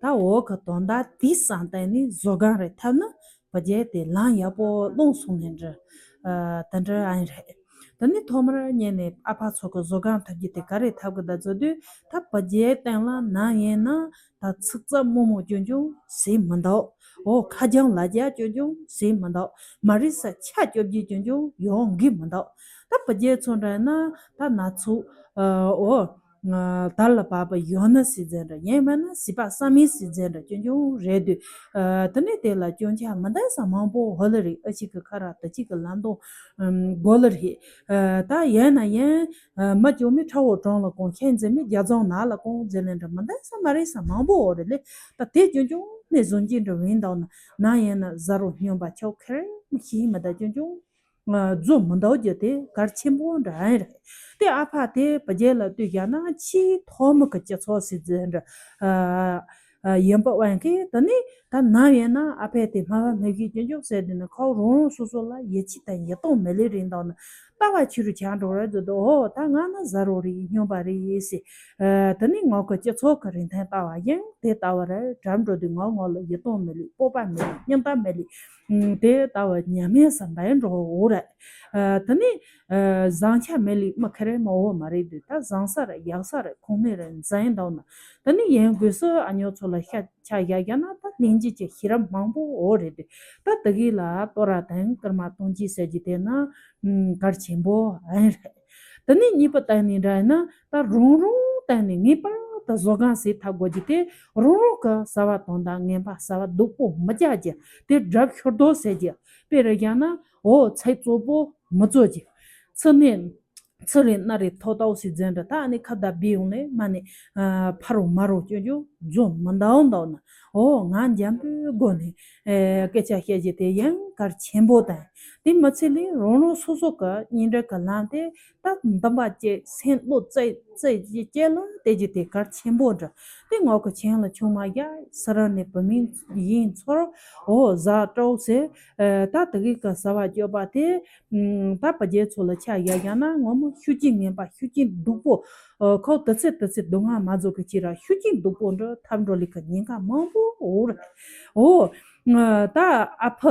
ད་འོ་གི་དོན་དག་དེ་བསམ་བཏང་ནས་བཟོ་གང་རེད་ཐབས་ན་བུ་རྒྱལ་དེ་ལམ་ཡག་པོ་ལོངས་སོང་ནས་འདྲི། དེ་འདྲ་ཨ་ཡིན་རེད། དེ་ནི་ཐོག་མར་ཉན་ནས་ཨ་ཕ་ཚོ་གི་བཟོ་གང་ཐབས་ཀྱི་དེ་ག་རེ་ཐབས་ཀྱི་ད་བཟོ་དུས་ད་བུ་རྒྱལ་སྟེང་ལ་ནམ་ཡིན་ན། ད་ཚིག་རྩ་མོག་མོག་ཅུང་ཅུང་ཟེར་མི་འདུག་འོ་ཁ་རྒྱང་ལ་རྒྱ་ཅུང་ཅུང་ཟེར་མི་འདུག་མ་རིག་ས་ཆ་སྐྱོབ་རྒྱུ་ཅུང་ཅུང་ཡོང་གི་མི་འདུག་ད་བུ་རྒྱལ་ཚོ་འདྲ་ན་ད་ན་ཚུགས་འོ་དར་ལ་བབ་པ་ཡོད་ན་སྲིད་འཛིན་འདྲ་ཡིན་མིན་ན་སྲིད་པ་བསམ་མིན་སྲིད་འཛིན་འདྲ་ཅུང་ཅུང་རེད་དུས། དེ་ནས་དེ་ལ་སྐྱོན་ཆ་མི་འདང་ས་མང་པོ་ཧོ་ལ་རེད། ཨ་ཅིག་གི་ཁ་ར་ད་ཅིག་གི་ལམ་སྟོང་དགོ་ལ་རེད། ད་ཡིན་ན་ཡིན། མ་བཅོས་མི་ཁྲ་བོ་གྲོང་ལ་གོང་ཁྱེད་འཛིན་མི་རྒྱ་རྫོང་ནག་ལ་གོང་འཛིན་ལེན་འདྲ་མི་འདང་ས་མ་རེད་ས་མང་པོ་འོ་རེད་ལེ། ད་དེ་ཅུང་ཅུང་ནས་བཟོ་གྱིན་འདྲ་བིན་འདུག་ན་ན་ཡིན་ན་ཟ་རོ་སྨྱོན་པ་ཆོག་ཁེར་མི་ཤེས་མི་ད་ཅུང་ཅུང་རྫོ་མི་འདུག་རྒྱུ་དེ་གལ་ཆེན་པོ་འདྲ་ཨེ་རེད། དེ་ཨ་ཕ་དེ་བུ་རྒྱལ་ལ་ལྟོས་རྒྱག་ན་ཆེས་ཐོག་མི་གི་སྤྱི་ཚོགས་སྲིད་འཛིན་འདྲ། ཡིན་པ་དབང་གིས་དེ་ནི་ད་ནམ་ཡིན་ན་ཨ་ཕས་དེ་སྨྲ་བ་སྨྲ་བཞིན་སྐྱོན་བརྗོད་ཟེར་དེ་ནི་ཁོ་རང་རང་སོ་སོ་ལ་ཡིད་ཆེས་དང་ཡིད་རྟོན་མེད་ལེ་རིང་དང་ནི་ལྟ་བ་ཆེ་རུ་ཆགས་འགྲོ་རེད་འདུག་འོ་ད་ང་ནི་ཟ་རོ་རེད་སྨྱོན་པ་རེད་ཟེར། དེ་ནི་ངོ་གི་སྤྱི་ཚོགས་ཀྱི་རིན་ཐང་ལྟ་བ་ཡང་དེ་ལྟ་བ་རེད་གྲབས་འགྲོ་དུས་ངོ་ངོ་ལ་ཡིད་རྟོན་མེད་ལེ་སྤོབས་པ་མེད་ལེ་སྙིང་སྟོབས་མེད་ལེ། དེ་ལྟ་བ་ཉམས་ཡས་སམ་པའི་འགྲོ་འོ་རེད། དེ་ནི། བཟང་ཆ་མེད་ལས་མི་ཁེ་རེ་མ་འོ་མ་རེད་དུས་ད་བཟང་ས་རེད་ཡག་ས་རེད་ཁུངས་མེད་རེད་འཛིན་འདུག་ན། ད་ནི་ཡིན་དགོས་སུ་ཨ་ཉོ་ཚོ་ལ་ཤ་ཆ་བཞག་རྒྱ་ན་ད་ལྷན་རྒྱས་ཀྱི་ཤེས་རབ་མང་པོ་འོ་རེད་དུས་ད་དེ་གི་ལ་ལྟོ་ར་དང་སྐར་མ་གཏོང་གྱིས་ཟེར་གྱི་དེ་ན་གལ་ཆེན་པོ་ཨེ་རེད། ད་ནི་གཉིས་པ་བཏང་ནི་འདྲ་ཡིན་ན་ད་རང་རང་བཏང་ནི་ངེས་པར་དུ་བཟོ་གང་ཟེར་ཐབས་དགོས་ཀྱི་དེ་རང་རང་གི་བྱ་བ་དོན་དག་ངན་པ་བྱ་བ་སྡུག་པོ་མི་རྒྱག་རྒྱུ་དེ་སྒྲུབ་ཤོར་དོ་ཟེར་རྒྱུ་དཔེ་རེ་བཞག་ན། འོ་ཚེ་གཙོ་བོ་མི་གཙོ་ཅིག་ཚེ་ནི་ཚེ་རིང་སྣ་རེ་ཐོག་ཏོག་སི་རྫས་འདྲ་ད་ཨ་ནི་ཁ་བརྡ་བི་ཡོང་ལེ་མ་ནི་ཕ་རོ་མ་རོ་ཅོ་ཅོ་རྫོ་མི་འདའ་འདའ་ན་འོ་ང་འཇམ་པོའི་སྒོ་ནས་སྐད་ཆ་བཤད་རྒྱུ་དེ་ཡང་གལ་ཆེན་པོ་དང་དེ་མི་ཚེ་ལས་རང་རང་སོ་སོ་གི་གཉིས་འདྲ་གི་ལམ་དེ་ད་འདམ་པ་བཅད་སེམས་བློ་རྩེ་རྩེ་སྐྱེ་ལ་དེ་རྒྱུ་དེ་གལ་ཆེན་པོ་འདྲ་དེ་ངོ་གི་ཆེན་ལ་ཆུང་མ་རྒྱ་ས་ར་ནས་བུ་མིན་ཡིན་ཚོར་འོ་ཟ་སྤྲོ་ཟེར། ད་དེ་གི་ག་ཟ་བ་སྤྱོད་པ་དེ་ད་བུ་རྒྱལ་ཚོ་ལ་ཆ་ཡ་ཡ་ན་ངོ་མ་ཤུགས་ཀྱིས་ངན་པ་ཤུགས་ཀྱིས་སྡུག་པོ་ ཨོ། ཁོ་དུས་ཚོད་དུས་ཚོད་སྡུག་བསྔལ་མ་རྫོགས་ཀྱི་ཕྱིར་ར་ཤུགས་ཀྱིས་སྡུག་པོ་འདྲ་ཐབས་འགྲོ་ལི་ཁ་ཉེན་ཁ་མང་པོ་འོ་ར། ཨོ། ད་ཨ་ཕ་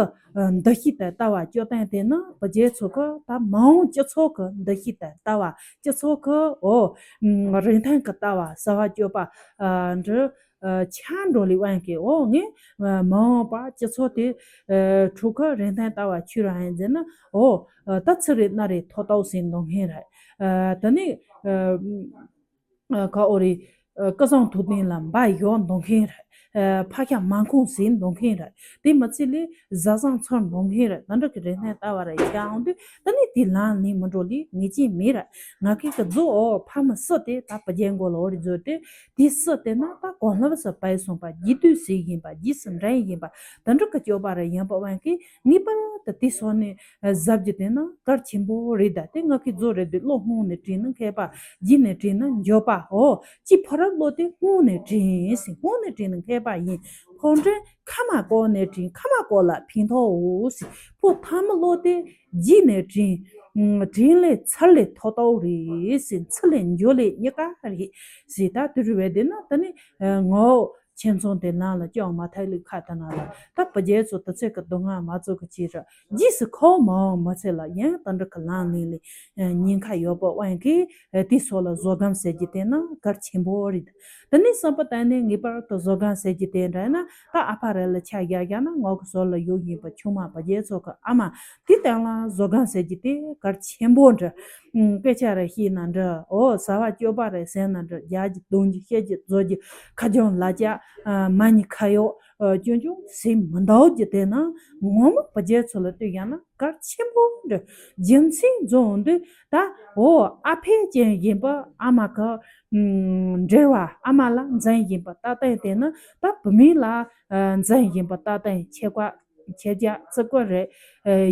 འདུ་ཤེས་དང་ལྟ་བ་སྐྱོ་སྟངས་དེ་ནི་བུ་རྒྱལ་ཚོ་གི་ད་མ་འོངས་སྤྱི་ཚོགས་ཀྱི་འདུ་ཤེས་དང་ལྟ་བ། སྤྱི་ཚོགས་ཀྱི་ཨོ། རིན་ཐང་གི་ལྟ་བ་ཟ་བ་སྤྱོད་པ་འདྲ། ཆགས་འགྲོ་ལི་དབང་གིས། ཨོ། ངས་མ་འོངས་པ་སྤྱི་ཚོགས་དེ་ཕྲུ་གུ་རིན་ཐང་ལྟ་བ་ཆུ་ར་ཡིན་ཟེར་ན། ཨོ། ད་ཚུར་རེ་སྣ་རེ་ཐོ་ཏོ་ཟིན་འདོང་མཁན་རེད། ད་ནི། ཁ་ཨོ་རི། སྐུ་གཟུགས་མཐོ་ལྡན་ལ་འབའ་ཡོག་འདོང་མཁན་རེད། ཕ་ཤ་མ་ཁོང་ཟིན་འདོང་མཁན་རེད། དེ་མི་ཚེ་ལས་བཟའ་ཚང་ཚོར་འདོང་མཁན་རེད། ད་འདྲ་གི་རིན་ཐང་ལྟ་བ་རེ་ཆགས་འོང་དུས། ད་ནི་དེ་ལམ་ནས་མི་འགྲོ་ལི་ངེས་ཅན་མེད་རེད། ང་ཁིག་གི་རྫོ། ཨོ། ཕ་མ་སུ་དེ་ད་བུ་རྒྱལ་མགོ་ལ་འོ་རི་རྫོ་དེ། དེ་སུ་དེ་ན་ད་གོང་ལ་བུ་སུ་པའི་སོང་པ་རྒྱུ་དུས་ཟིག་ཡིན་པ། རྗེས་སུ་འབྲང་ཡིན་པ། ད་འདྲ་གི་སྤྱོད་པ་རེ་ཡིན་པ་དབང་གིས། ངེས་པར་དུ་དེ་སོགས་ནས་གཟབ་རྒྱུ་དེ་ན་གལ་ཆེན་པོ་རེད། ད་དེ་ང་ཁིག་རྫོ་རེད་དེ། བློ་སྔོན་ནས་དྲིན་ན་མཁས་པ། རྗེས་ནས་དྲིན་ན་འགྱོད་པ། ཨོ། གཅིག་ཕོ་རབ་བློ་དེ་སྔོན་ནས་དྲིན་ཟིན། སྔོན་ནས་དྲིན་ན་མཁས་པ་ཡིན། ཕོ་འདྲེན་ཁ་མ་བཀོག་ནས་དྲིན། ཁ་མ་བཀོག་ལ་ཕན་ཐོགས་འོ་ཟིན། ཕོ་ཐ་མ་བློ་དེ་རྗེས་ནས་དྲིན། དྲིན་ལས་ཚུར་ལས་ཐོ་ཏོ་རེད་ཟིན། ཚུར་ལས་འགྱོད་ལས་རྙེད་དཀའ་རེད་ཟིན། ད་དུས་རེ་བས་དེ་ན་ད་ནི་ངའོ། ཁྱིམ་ཚང་དེ་ནང་ལ་སྐྱོང་མ་ཐག་ལི་ཁ་ད་ན་ལ། ད་བུ་རྒྱལ་ཚོ་དུས་ཚོད་ཀྱི་སྡུག་བསྔལ་མ་རྫོགས་ཀྱི་ཕྱིར་ར། རྗེས་སུ་ཁོ་མ་འོང་མི་ཚེ་ལ་ཡང་ད་འདྲ་གི་ལམ་ལིང་ལི་ཉེན་ཁ་ཡོད་པ་དབང་གིས། དེ་སོགས་ལ་བཟོད་སྒོམ་ཟེར་རྒྱུ་དེ་ན་གལ་ཆེན་པོ་རེད། དེ་ནས་བསམ་པ་བཏང་ནས་ངེས་པར་དུ་བཟོད་སྒོམ་ཟེར་རྒྱུ་དེ་འདྲ་ན། ད་ཨ་ཕ་རེ་ལ་ཆ་བཞག་བཞག་ན། ངོ་གི་ཟོར་ལ་ཡོད་བཞིན་པ་ཆུང་མ་བུ་རྒྱལ་ཚོ་གི་ཨ་མ། དེ་སྟེང་ལ་བཟོད་སྒོམ་ཟེར་རྒྱུ་དེ་གལ་ཆེན་པོ་འདྲ། ཨུམ། སྐད་ཆ་རེ་བཤད་ན་འདྲ། ཨོ། ཟ་བ་སྤྱོད་པ་རེ་ཟེར་ན་འདྲ། རྒྱག་རྒྱུ་འདོན་རྒྱུ་བཤད་རྒྱུ་བཟོ་རྒྱུ། ཁ་རྒྱུན་ལ་རྒྱ། ཨ། མ་ཎི་ཁ་ཡོག་ཨ། ཆུང་ཆུང་ཟིན་མི་འདུག་རྒྱུ་དེ་ན་ངོ་མ་བུ་རྒྱལ་ཚོ་ལ་ལྟོས་ཡང་ན་གལ་ཆེན་པོ་འདྲ། རྒྱུ་མཚན་རྫོང་འདི་ད། ཨོ། ཨ་ཕའི་རྐྱེན་བཞིན་པ་ཨ་མ་གི། ཨུམ། འབྲེལ་བ། ཨ་མ་ལ་འཛིན་བཞིན་པ་ལྟ་སྟངས་དེ་ནི་ད་བུད་མེད་ལ། ཨ། འཛིན་བཞིན་པ་ལྟ་སྟངས་ཆེ་བ། ཁྱེད་ཅག་བརྩི་བཀུར་རེ་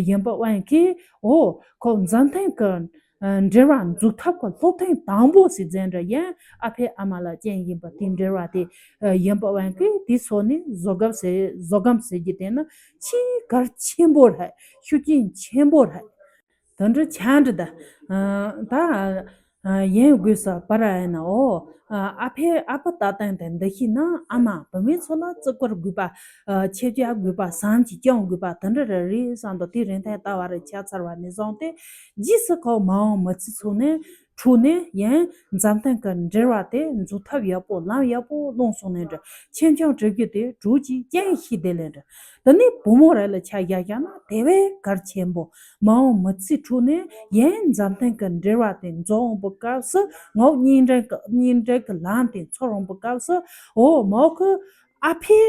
ཡིན་པ་དབང་གིས། ཨོ། ཁོ་མཛའ་མཐུན་གྱི་འབྲེལ་བ་འཛུགས་ཐབས་ཀྱི་སློབ་ཐུན་དང་པོ་ཞིག་འཛིན་འདྲ་ཡིན། ཨ་ཕའི་ཨ་མ་ལ་རྐྱེན་ཡིན་པ་དེ་འབྲེལ་བ་དེ་ཡིན་པ་དབང་གིས། དེ་སོགས་ནས་བཟོད་སྒོམ་ཟེར། བཟོད་སྒོམ་ཟེར་རྒྱུ་དེ་ནི་ཆེས་གལ་ཆེན་པོ་རེད། ཤུགས་རྐྱེན་ཆེན་པོ་རེད། དེ་འདྲ་ཆགས་འདྲི་ད། ད། ཡིན་དགོས་ས་པ་ར་ཡིན་ན། ཨོ། ཨ་ཕའི་ཨ་ཕ་ལྟ་སྟངས་དེ་འདི་ཤེས་ན། ཨ་མ་བུད་མེད་ཚོ་ལ་བརྩི་བཀུར་དགོས་པ། ཨ། ཆེ་བསྐྱེད་དགོས་པ། བཟང་ཅིག་སྐྱོང་དགོས་པ་དེ་འདྲ་རེ་རེད་བསམ་དོ། དེ་རིན་ཐང་ལྟ་བ་རེ་ཆགས་ཚར་བ་ནས་བཟུང་སྟེ། རྗེས་སུ་ཁོ་མ་འོངས་མི་ཚེ་ཚོ་ནས་ཁྲོད་ནས་ཡང་མཛའ་མཐུན་གྱི་འབྲེལ་བ་དེ་འཛུགས་ཐབས་ཡག་པོ་ལམ་ཡག་པོ་བླངས་སོང་ནས་འདྲ། ཁྱིམ་ཚང་གྲུབ་རྒྱུ་དེ་གྲུབ་ཅིག་རྐྱེན་ཤེས་དེ་ལས་འདྲ། དེ་ནས་བུ་མོ་རེ་ལ་ཆ་བཞག་བཞག་ན་དེ་བས་གལ་ཆེན་པོ། མ་འོངས་མི་ཚེའི་ཁྲོད་ནས་ཡང་མཛའ་མཐུན་གྱི་འབྲེལ་བ་དེ་འཛོམས་པའི་སྐབས་སུ། ངའོ་གཉིས་འབྲེལ་གྱི། གཉིས་འབྲེལ་གྱི་ལམ་དེ་འཚོལ་འོང་པའི་སྐབས་སུ། འོ། མའོ་ཁོ་ཨ་ཕའི་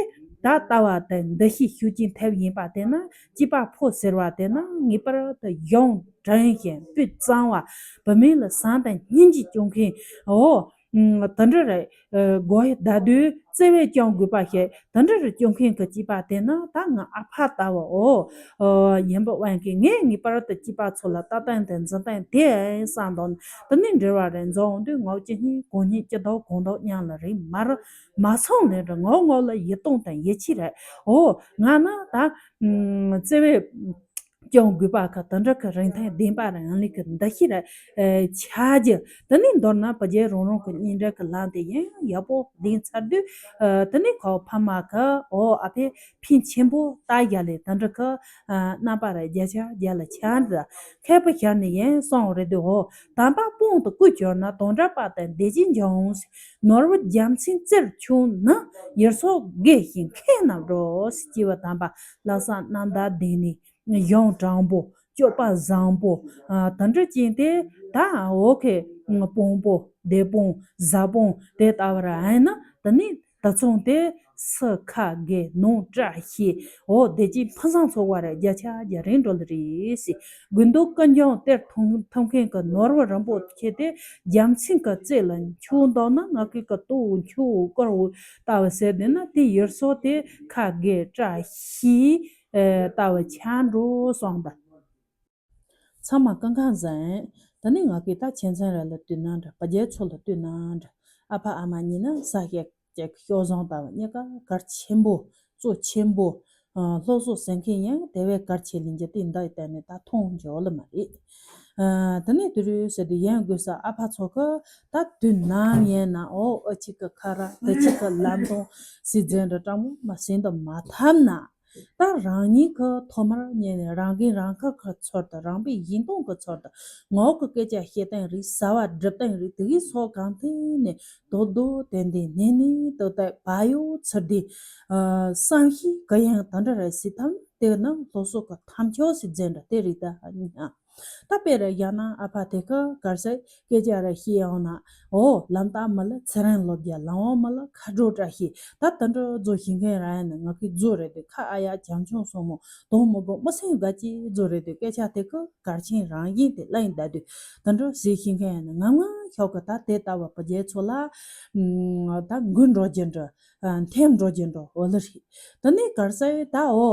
ད་ལྟ་བ་དེ་འདུ་ཤེས་ཤུགས་རྐྱེན་ཐེབས་ཡིན་པ་དེ་ན། སྐྱེས་པ་ཕོ་ཟེར་བ་དེ་ན་ངེས་པར་དུ་གཞུང་དྲང་ཞིང་སྤུས་གཙང་བ། བུད་མེད་ལ་བཟང་དང་སྙིང་རྗེ་སྐྱོང་མཁན། འོ། ཨུམ། དེ་འདྲ་རེ། ཨ། དགོས་ཡ་ད་དུས་བརྩེ་བས་སྐྱོང་དགོས་པ་ཞིག་དེ་འདྲ་རེ་སྐྱོང་མཁན་གྱི་སྐྱེས་པ་དེ་ནི་ད་ང་ཨ་ཕ་ལྟ་བུ། ཨོ། ཨོ། ཡིན་པ་དབང་གིས་ངས་ངེས་པར་དུ་སྐྱེས་པ་ཚོ་ལ་ལྟ་སྟངས་དེ་འཛིན་སྟངས་དེ་བསམ་དང་། དེ་ནས་འབྲེལ་བ་རེ་འཛིན་འོང་དུས། ངའོ་ཅི་སྙིང་གང་སྙིང་། ཅི་ལྡོག་གང་ལྡོག་མཉམ་ལ་རེད་མ་རེད་མ་སོང་ནས་འདྲ། ངའོ་ངའོ་ལ་ཡིད་གཏོང་དང་ཡིད་ཆེས་རེད། ཨོ། ང་ནི་ད། ཨུམ། བརྩེ་བས། སྐྱོང་དགོས་པ་གི་དེ་འདྲ་གི་རིན་ཐང་ལྡན་པ་རང་ལུགས་ཀྱི་འདུ་ཤེས་རེ་ཆགས་རྒྱུ། དེ་ནས་མདོར་ན་བུ་རྒྱལ་རང་རང་གི་གཉིས་འབྲེལ་གྱི་ལམ་དེ་ཡང་ཡག་པོ་ལེན་ཚར་དུས། ཨ། དེ་ནས་ཁོ་ཕ་མ་གི། ཨོ། ཨ་ཕས་ཕན་ཆེན་པོ་ལྟ་ཡ་ལས་དེ་འདྲ་གི། ཨ། རྣམ་པ་རེ་བརྒྱ་ཆ་བརྒྱ་ལ་ཆགས་འདུག་མཁས་པ་ཞིག་ནས་ཡང་གསུངས་རེད་དེ། ཨོ། དམ་པ་དཔང་དུ་བཀོད་གྱུར་ན། དང་འབྲེལ་པ་དང་བདེ་སྐྱིད་འབྱུང་ཟེར། ནོར་བུ་རྒྱལ་མཚན་རྩེར་མཆོངས་ན། ཡུལ་སོགས་དགེ་ཞིང་མཁས་རྣམས་འགྲོ་ཟེར། སྐྱེས་བུ་དམ་པ་ལྷག་བསམ་རྣམ་དག་ལྡན་ནས། གཞུང་དྲང་པོ། སྤྱོད་པ་བཟང་པོ། ཨ། དེ་འདྲ་ཅན་དེ་ད། ཨོ་ཁེ། དཔང་པོ། སྡེ་དཔོན། བཟའ་དཔོན་དེ་ལྟ་བུ་ར་ཡིན་ན། དེ་ནས་ད་ཚང་དེ་སུ་ཁ་དགེ་ནང་བཀྲ་ཤིས། ཨོ། བདེ་སྐྱིད་ཕུན་སུམ་ཚོགས་པ་རེ་བརྒྱ་ཆ་བརྒྱ་རེད་འགྲོ་ལེ་རེད་ཟེར། དགུན་དུས་ཀུན་འབྱུང་གཏེར་ཐུང་ཐུབ་མཁན་གྱི་ནོར་བུ་རིན་པོ་ཆེ་དེ་རྒྱལ་མཚན་གྱི་རྩེ་ལ་མཆོངས་བཏང་ན། ང་ཁིག་གི་ལྟོ་མཆོད་དཀར་བོ་ལྟ་བུ་ཟེར་དེ་ན། དེ་ཡུལ་སོགས་དེ་ཁ་དགེ་བཀྲ་ཤིས། ཨེ། ལྟ་བུ་ཆགས་འགྲོ་སོང་ད། ཚང་མ་སྐུ་ཁམས་བཟང་། ད་ནི་ང་གིས་ད་ཁྱིམ་ཚང་རེ་ལ་ལྟོས་ན་འདྲ། བུ་རྒྱལ་ཚོ་ལ་ལྟོས་ན་འདྲ། ཨ་ཕ་ཨ་མ་གཉིས་ནི་ས་ཞིང་གི་ཤོག་བཟང་ལྟ་བུ། གཉིས་ཀ་གལ་ཆེན་པོ། གཙོ་ཆེན་པོ། ཨ། སློབ་གསོ་ཟེར་མཁན་ཡང་དེ་བས་གལ་ཆེ་ལེན་རྒྱུ་དེ་འདི་ཡི་སྟེང་ནས་ད་མཐོང་འཇོག་ལེ་མ་རེད། ཨ། དེ་ནས་དེ་རུ་ཟེར་དུས་ཡང་དགོས་ས། ཨ་ཕ་ཚོ་གི་ད་དུས་ནམ་ཡིན་ན་འོ་ཨ་ཅིག་གི་ཁ་ར་ད་ཅིག་གི་ལམ་སྟོང་ཟེར་རྫུན་འདྲ་སྤྲང་མོ་མ་ཟིན་དུ་མ་ཐབས་ན། ད་རང་ཉིད་ཀྱི་ཐོག་མར་ཉལ་ནས་རང་འགན་རང་ཁུར་གྱི་ཚུལ་དུ། རང་དཔེ་གཞན་སྟོན་གྱི་ཚུལ་དུ། ངག་གི་སྐད་ཆ་བཤད་སྟངས་རིགས། བྱ་བ་སྒྲུབ་སྟངས་རིགས། དེ་གའི་སོགས་གང་ཐད་ནས་རྡོག་རྡོག་ཏན་ཏན་ནན་ནན་ཏིག་ཏིག་བག་ཡོད་ཚུལ་ལྡན། ཨ། བསམ་ཤེས་གུ་ཡངས་དེ་འདྲ་རེད་ཟེར་ཐབས། དེ་ནི་སློབ་གསོ་གི་ཐབས་མཆོག་ཟེར་རྫུན་འདྲ་དེ་རེད་ད་སྙམ། ད་དཔེར་ན་ཡང་ན་ཨ་ཕ་དེ་གིས་ག་རེ་ཟེར་སྐད་ཆ་རེ་བཤད་ཡོང་ན། འོ་ལམ་རྟགས་མི་ལ་ཚེ་རིང་ལོ་བརྒྱ། ལམ་དབང་མི་ལ་མཁའ་འགྲོ་བཀྲ་ཤིས། ད་དེ་འདྲ་བཟོ་ཤེས་མཁན་རང་ཡིན་ན་ང་གི་བཟོ་རེད་དེ། ཁ་ཨ་ཡ་བྱམས་སྐྱོང་སྲུང་མོ་དོ་མི་དགོས་མི་སེམས་དགའ་ཅིག་བཟོ་རེད་དེ། སྐད་ཆ་དེ་གིས་གལ་ཆེན་རང་བཞིན་དེ་གླེང་བསྡད་དུས། དེ་འདྲ་ཟེར་ཤེས་མཁན་ཡིན་ན་ངམ་ངམ་ཤོག་གི། ད་དེ་ལྟ་བུ་བུ་རྒྱལ་ཚོ་ལ། ཨ། ད་འགུལ་འགྲོ་རྒྱུ་འདྲ། ཨ། འཐེན་འགྲོ་རྒྱུ་འདྲ་འོ་ལེ་རེད། དེ་ནས་ག་རེ་ཟེར་ད། འོ་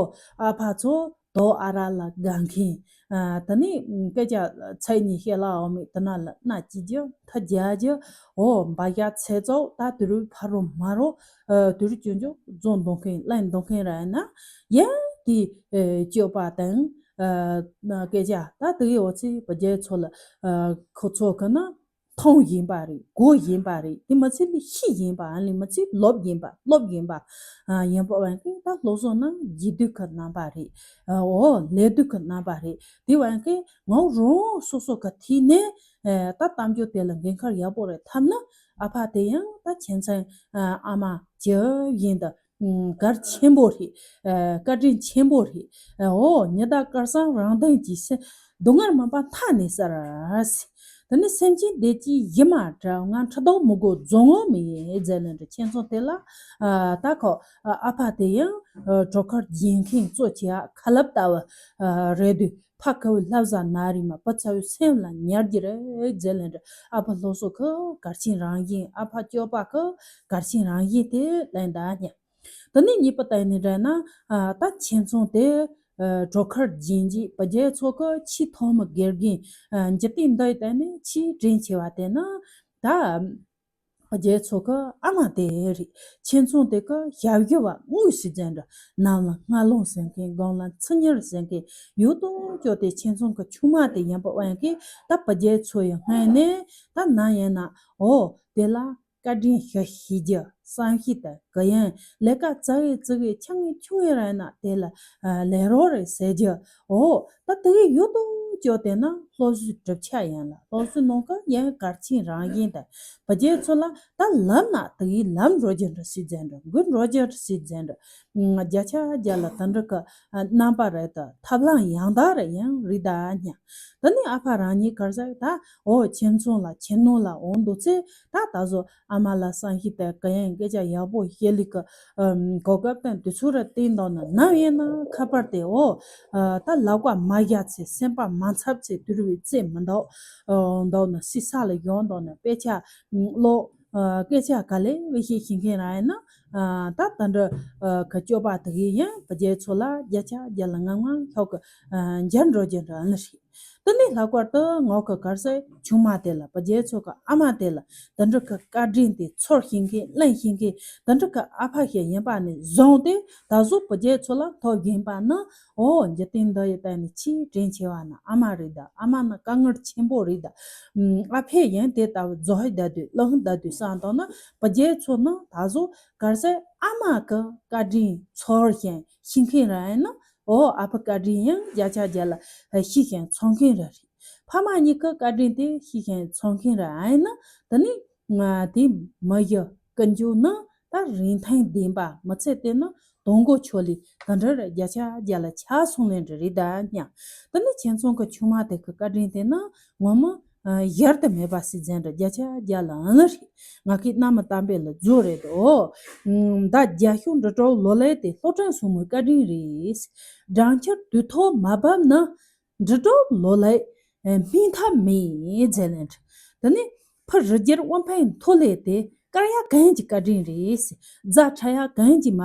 ཨ་ཕ་ཚོ་དོ་ཨ་ར་ལ་དགའ་མཁན། ཨ། དེ་ནས་སྐད་ཆ་ཚིག་གཉིས་བཤད་ལ་འོ་མེད་དེ་ན་ལ་མནའ་སྐྱེལ་རྒྱུ། མཐའ་རྒྱག་རྒྱུ། འོ་འབའ་ཞག་ཚེ་སྲོག་ད་དེ་རུ་ཕ་རོ་མ་རོ། ཨ། དེ་རུ་སྐྱོན་བརྗོད་བཟོ་འདོད་མཁན་གླེང་འདོད་མཁན་ར་ཡིན་ན། ཡང་དེ་ཨ་སྤྱོད་པ་དང་། ཨ། སྐད་ཆ་ད་དེ་གའི་འོ་ཚེ་བུ་རྒྱལ་ཚོ་ལ། ཨ། ཁོ་ཚོ་གི་ན་མཐོང་བཞིན་པ་རེད། གོ་བཞིན་པ་རེད། དེ་མ་ཚད་ལ་ཤེས་བཞིན་པ། ཨ་ནི་མ་ཚད་ལབ་བཞིན་པ། ལབ་བཞིན་པ། ཨ། ཡིན་པ་བ་ཡིན་ན་ད་སློབ་གསོ་ནི་རྒྱུ་དུས་ཀྱི་རྣམ་པ་རེད། ཨ། འོ་ལས་དུས་ཀྱི་རྣམ་པ་རེད། དེ་བ་ཡིན་ན་ངོ་རང་སོ་སོ་གི་ཐད་ནས། ཨ། ད་གཏམ་རྒྱུད་དེ་ལ་འགན་ཁུར་ཡག་པོ་རེ་འཐབ་ན། ཨ་ཕ་དེ་ཡང་ད་ཁྱིམ་ཚང་། ཨ། ཨ་མ་ཇི་བཞིན་དུ། ཨ། གལ་ཆེན་པོ་རེད། ཨ། བཀའ་དྲིན་ཆེན་པོ་རེད། ཨ། འོ་ཉི་ཟླ་སྐལ་བཟང་རང་དོན་གྱིས། སེམས་སྡུག་བསྔལ་མུན་པ་མཐའ་ནས་བསལ། དེ་ནས་སེམས་ཅན་བདེ་སྐྱིད་ཡིད་མ་འབྲལ། ང་ཁྲི་ཐོག་མི་དགོས་རྫོང་ངོ་མེད་ཟེར་ལེ་འདྲ། ཁྱིམ་ཚང་དེ་ལ། ཨ། ད་ཁོ། ཨ། ཨ་ཕ་དེ་ཡང་། ཨ། གྲོགས་ཁར་སྦྱིན་མཁན་གཙོ་བྱས་ཁ་ལབ་ལྟ་བུ། ཨ། རེད་དུས། ཕ་ཁ་བའི་ལྷ་བཟའ་ན་རེ་མ། བུ་ཚ་བའི་སེམས་ལ་ཉར་གྱི་རེད་ཟེར་ལེ་འདྲ། ཨ་ཕ་སློབ་གསོ་གི་གལ་ཆེན་རང་བཞིན། ཨ་ཕ་སྤྱོད་པ་གི་གལ་ཆེན་རང་བཞིན་དེ་གླེང་བསྡད་སྙམ། དེ་ནས་གཉིས་པ་དེ་ནི་འདྲ་ན། ཨ། ད་ཁྱིམ་ཚང་དེ། ཨ། གྲོགས་ཁར་སྦྱིན་རྗེས་བུ་རྒྱལ་ཚོ་གི་ཆེས་ཐོག་མའི་དགེ་རྒན། ཨ། འཇིག་རྟེན་འདིའི་སྟེང་ནས་ཆེས་དྲིན་ཆེ་བ་དེ་ནི་ད། བུ་རྒྱལ་ཚོ་གི་ཨ་མ་དེ་རེད། ཁྱིམ་ཚང་དེ་གི་ཞབས་ཞུ་བ་དངོས་སུ་ཟེར་འདྲ། ནམ་ལ་སྔ་ལངས་ཟེར་མཁན། སྒང་ལ་མཚན་ཉར་ཟེར་མཁན། ཡོད་དོ་ཅོག་དེ་ཁྱིམ་ཚང་གི་ཆུང་མ་དེ་ཡིན་པ་བ་ཡིན་གི། ད་བུ་རྒྱལ་ཚོ་ཡི་སྔུན་ནས་ད་ནམ་ཡིན་ན། འོ་དེ་ལ་བཀའ་དྲིན་ཞུ་ཤེས་རྒྱུ། བསམ་ཤེས་དང་གུ་ཡངས། ལས་ཀ་ཙག་གེ་ཙིག་གེ་ཆུང་ངུ་ཆུང་ངུ་ར་ཡིན་ན་དེ་ལ། ཨ། ལས་རོགས་རེ་ཟེར་རྒྱུ། འོ་ད་དེ་གི་ཡོད་དོ་ཅོག་དེ་ན་སློབ་གསོའི་གྲུབ་ཆ་ཡིན་ལ། སློབ་གསོའི་ནང་གི་ཡང་གལ་ཆེན་རང་བཞིན་དང་། བུ་རྒྱལ་ཚོ་ལ་ད་ལབ་ན་དེ་གི་ལམ་འགྲོ་རྒྱུ་འདྲ་སྲིད་ཟེར་འདྲ། འགུལ་འགྲོ་རྒྱུ་འདྲ་སྲིད་ཟེར་འདྲ། ཨ། བརྒྱ་ཆ་བརྒྱ་ལ་དེ་འདྲ་གི། ཨ། རྣམ་པ་རེད་དོ། ཐབས་ལམ་ཡང་དག་རེ་ཡང་རེད་ད་སྙམ། དེ་ནས་ཨ་ཕ་རང་ཉིད་ག་རེ་ཟེར་ད། འོ་ཁྱིམ་ཚང་ལ་ཁྱིམ་ནང་ལ་འོང་དུས་ཚེ། ད་ད་གཟོད་ཨ་མ་ལ་བསམ་ཤེས་དང་གུ་ཡངས། སྐད་ཆ་ཡག་པོ་བཤད་ལུགས་ཀྱི། ཨམ། གོ་སྐབས་དང་དུས་ཚོད་རེ་བསྟན་འདུག་ན། ནམ་ཡིན་ན་ཁ་པར་དེ། འོ། ཨ། ད་ལག་པ་མ་བཞག་ཚེ། སེམས་པ་མ་འཚབ་ཚེ། དུས་རབས་ཚེ་མི་འདུག། ཨ། འདུག་ན་སྲིད་ས་ལ་ཡོང་འདུག་ན་དཔེ་ཆ་ཀློག། ཨ། སྐད་ཆ་ག་ལེ་བའི་བཤད་ཤེས་མཁན་རང་ཡིན་ན། ཨ། ད་ད་འདྲ། ཨ། གི་སྤྱོད་པ་དེ་གིས་ཡང་བུ་རྒྱལ་ཚོ་ལ་བརྒྱ་ཆ་བརྒྱ་ལ་ངམ་ངམ་ཤོག་གི། ཨ། འཇར་འགྲོ་རྒྱུ་འདྲ་ཨ་ནི་རེད། དེ་ནས་ལྷག་པར་དུ་ངག་གི་ག་རེ་ཟེར། ཆུང་མ་དེ་ལ། བུ་རྒྱལ་ཚོ་གི་ཨ་མ་དེ་ལ། དེ་འདྲ་གི་བཀའ་དྲིན་དེ་ཚོར་ཤེས་མཁན། གླེང་ཤེས་མཁན། དེ་འདྲ་གི་ཨ་ཕ་ཞིག་ཡིན་པ་ནས་བཟུང་སྟེ། ད་གཟོད་བུ་རྒྱལ་ཚོ་ལ་ཐོབ་བཞིན་པ་ནི། འོ་འཇིག་རྟེན་འདི་ཡི་སྟེང་ནས་ཆེས་དྲིན་ཆེ་བ་ནི་ཨ་མ་རེད་ད། ཨ་མ་ནི་དཀའ་ངལ་ཆེན་པོ་རེད་ད། ཨ་ཕས་ཡང་དེ་ལྟ་བུ་རྫོགས་བསྡད་དུས། ལངས་བསྡད་དུས་བསམ་བཏང་ན། བུ་རྒྱལ་ཚོ་ནི་ད་གཟོད་ག་རེ་ཟེར། ཨ་མ་གི་བཀའ་དྲིན་ཚོར་ཞིང་ཤེས་མཁན་ར་ཡིན་ན། འོ་ཨ་ཕ་བཀའ་དྲིན་ཡང་བརྒྱ་ཆ་བརྒྱ་ལ་ཤེས་ཤིང་ཚོར་མཁན་རེ་རེད། ཕ་མ་གཉིས་ཀྱི་བཀའ་དྲིན་དེ་ཤེས་ཤིང་ཚོར་མཁན་རེ་ཡིན་ན། དེ་ནི་ང་དེ་མི་ཡི་ཀུན་སྤྱོད་ནི་ད་རིན་ཐང་ལྡན་པ། མི་ཚེ་དེ་ནི་དོན་གོ་ཆོད་ལེ་ག་འདྲ་རེ་བརྒྱ་ཆ་བརྒྱ་ལ་ཆགས་སོང་ལེ་འདྲ་རེད་ད་སྙམ། དེ་ནི་ཁྱིམ་ཚང་གི་ཆུང་མ་དེ་གི་བཀའ་དྲིན་དེ་ནི་ངོ་མ་ཨ་གཞལ་དུ་མེད་པ་ཞིག་ཟེར་འདྲ། བརྒྱ་ཆ་བརྒྱ་ལ་ཨ་ནི་རེད། ང་གིས་གནམ་མེད་ས་མེད་ལ་རྫོགས་རེད་དོ། ཨ་མདའ་རྒྱ་ཤུག་འབྲི་གྲོགས་ལོ་ལེགས་དེ། སློབ་དཔོན་སྲུང་མའི་བཀའ་དྲིན་རེད། སྦྲང་ཆར་དུས་ཐོག་མ་བབས་ན། འབྲི་གྲོགས་ལོ་ལེགས་སྨིན་ཐབས་མེད་ཟེར་ལེ་འདྲ། དེ་ནས་ཕུ་རི་རྒྱལ་དབང་ཕན་མཐོ་ལེ་དེ། དཀར་ཡག་གངས་ཀྱི་བཀའ་དྲིན་རེད། རྫ་ཁྲ་ཡག་གངས་ཀྱི་མ་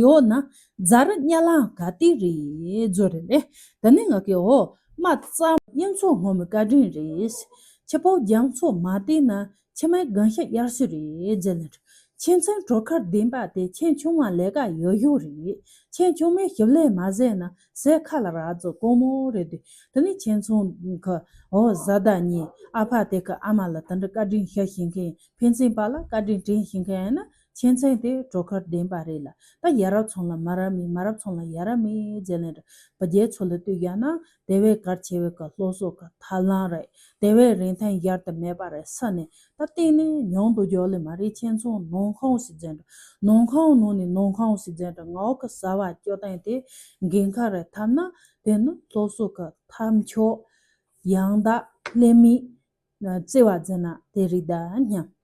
ཡོད་ན། རྫ་རི་གཉའ་ལམ་ག་དེ་རེད། རྫོགས་རེད་ལེ། དེ་ནས་ང་གིས་འོ། རྨ་རྩ་གཡུ་མཚོ་སྔོན་མོའི་བཀའ་དྲིན་རེད། ཁྱི་ཕོ་རྒྱ་མཚོ་མ་བལྟས་ན། ཁྱི་མའི་རྒན་ཤ་དབྱར་སོས་རེད་ཟེར་ལེ་འདྲ། ཁྱིམ་ཚང་གྲོགས་ཁར་ལྡན་པ་དེ་ཁྱིམ་ཆུང་བ་ལས་ཀ་ཡོད་ཡོད་རེད། ཁྱིམ་ཆུང་མའི་ཞབས་ལས་མ་བཟས་ན་ཟས་ཁ་ལ་རག་ཚོ་དཀོན་མོ་རེད་དེ། དེ་ནི་ཁྱིམ་ཚང་གི་འོ་བཟའ་ཟླ་གཉིས་ཨ་ཕ་དེ་གི་ཨ་མ་ལ་དེ་འདྲ་བཀའ་དྲིན་ཞུ་ཤེས་མཁན། ཕན་ཚུན་བར་ལ་བཀའ་དྲིན་དྲན་ཤེས་མཁན་ཡིན་ན། ཁྱིམ་ཚང་དེ་གྲོགས་ཁར་ལྡན་པ་རེད་ལ། ད་ཡ་རབས་ཚོང་ལ་མ་རབས་མེད། མ་རབས་ཚོང་ལ་ཡ་རབས་མེད་ཟེར་ལེན་རེད། བུ་རྒྱལ་ཚོ་ལ་ལྟོས་ཡ་ན་དེ་བས་གལ་ཆེ་བའི་གི་སློབ་གསོ་གི་ཐབས་ལམ་རེད། དེ་བས་རིན་ཐང་གཞལ་དུ་མེད་པ་རེད་ས་ནས། ད་གཏན་ནས་ཉུང་དུ་འཇོག་ལེ་མ་རེད། ཁྱིམ་ཚང་ནང་ཁང་ཞིག་འཛིན་རེད། ནང་ཁང་ནང་ནས་ནང་ཁང་ཞིག་འཛིན་རེད། ངའོ་གི་ཟ་བ་སྐྱོ་སྟངས་དེ་འགན་ཁ་རེད། ཐབས་ན་དེ་ནི་སློབ་གསོ་གི་ཐབས་མཆོག་ཡང་དག་ལྷད་མེད་བརྩེ་བ་འཛིན་ན་དེ་རིགས་ད་སྙམ།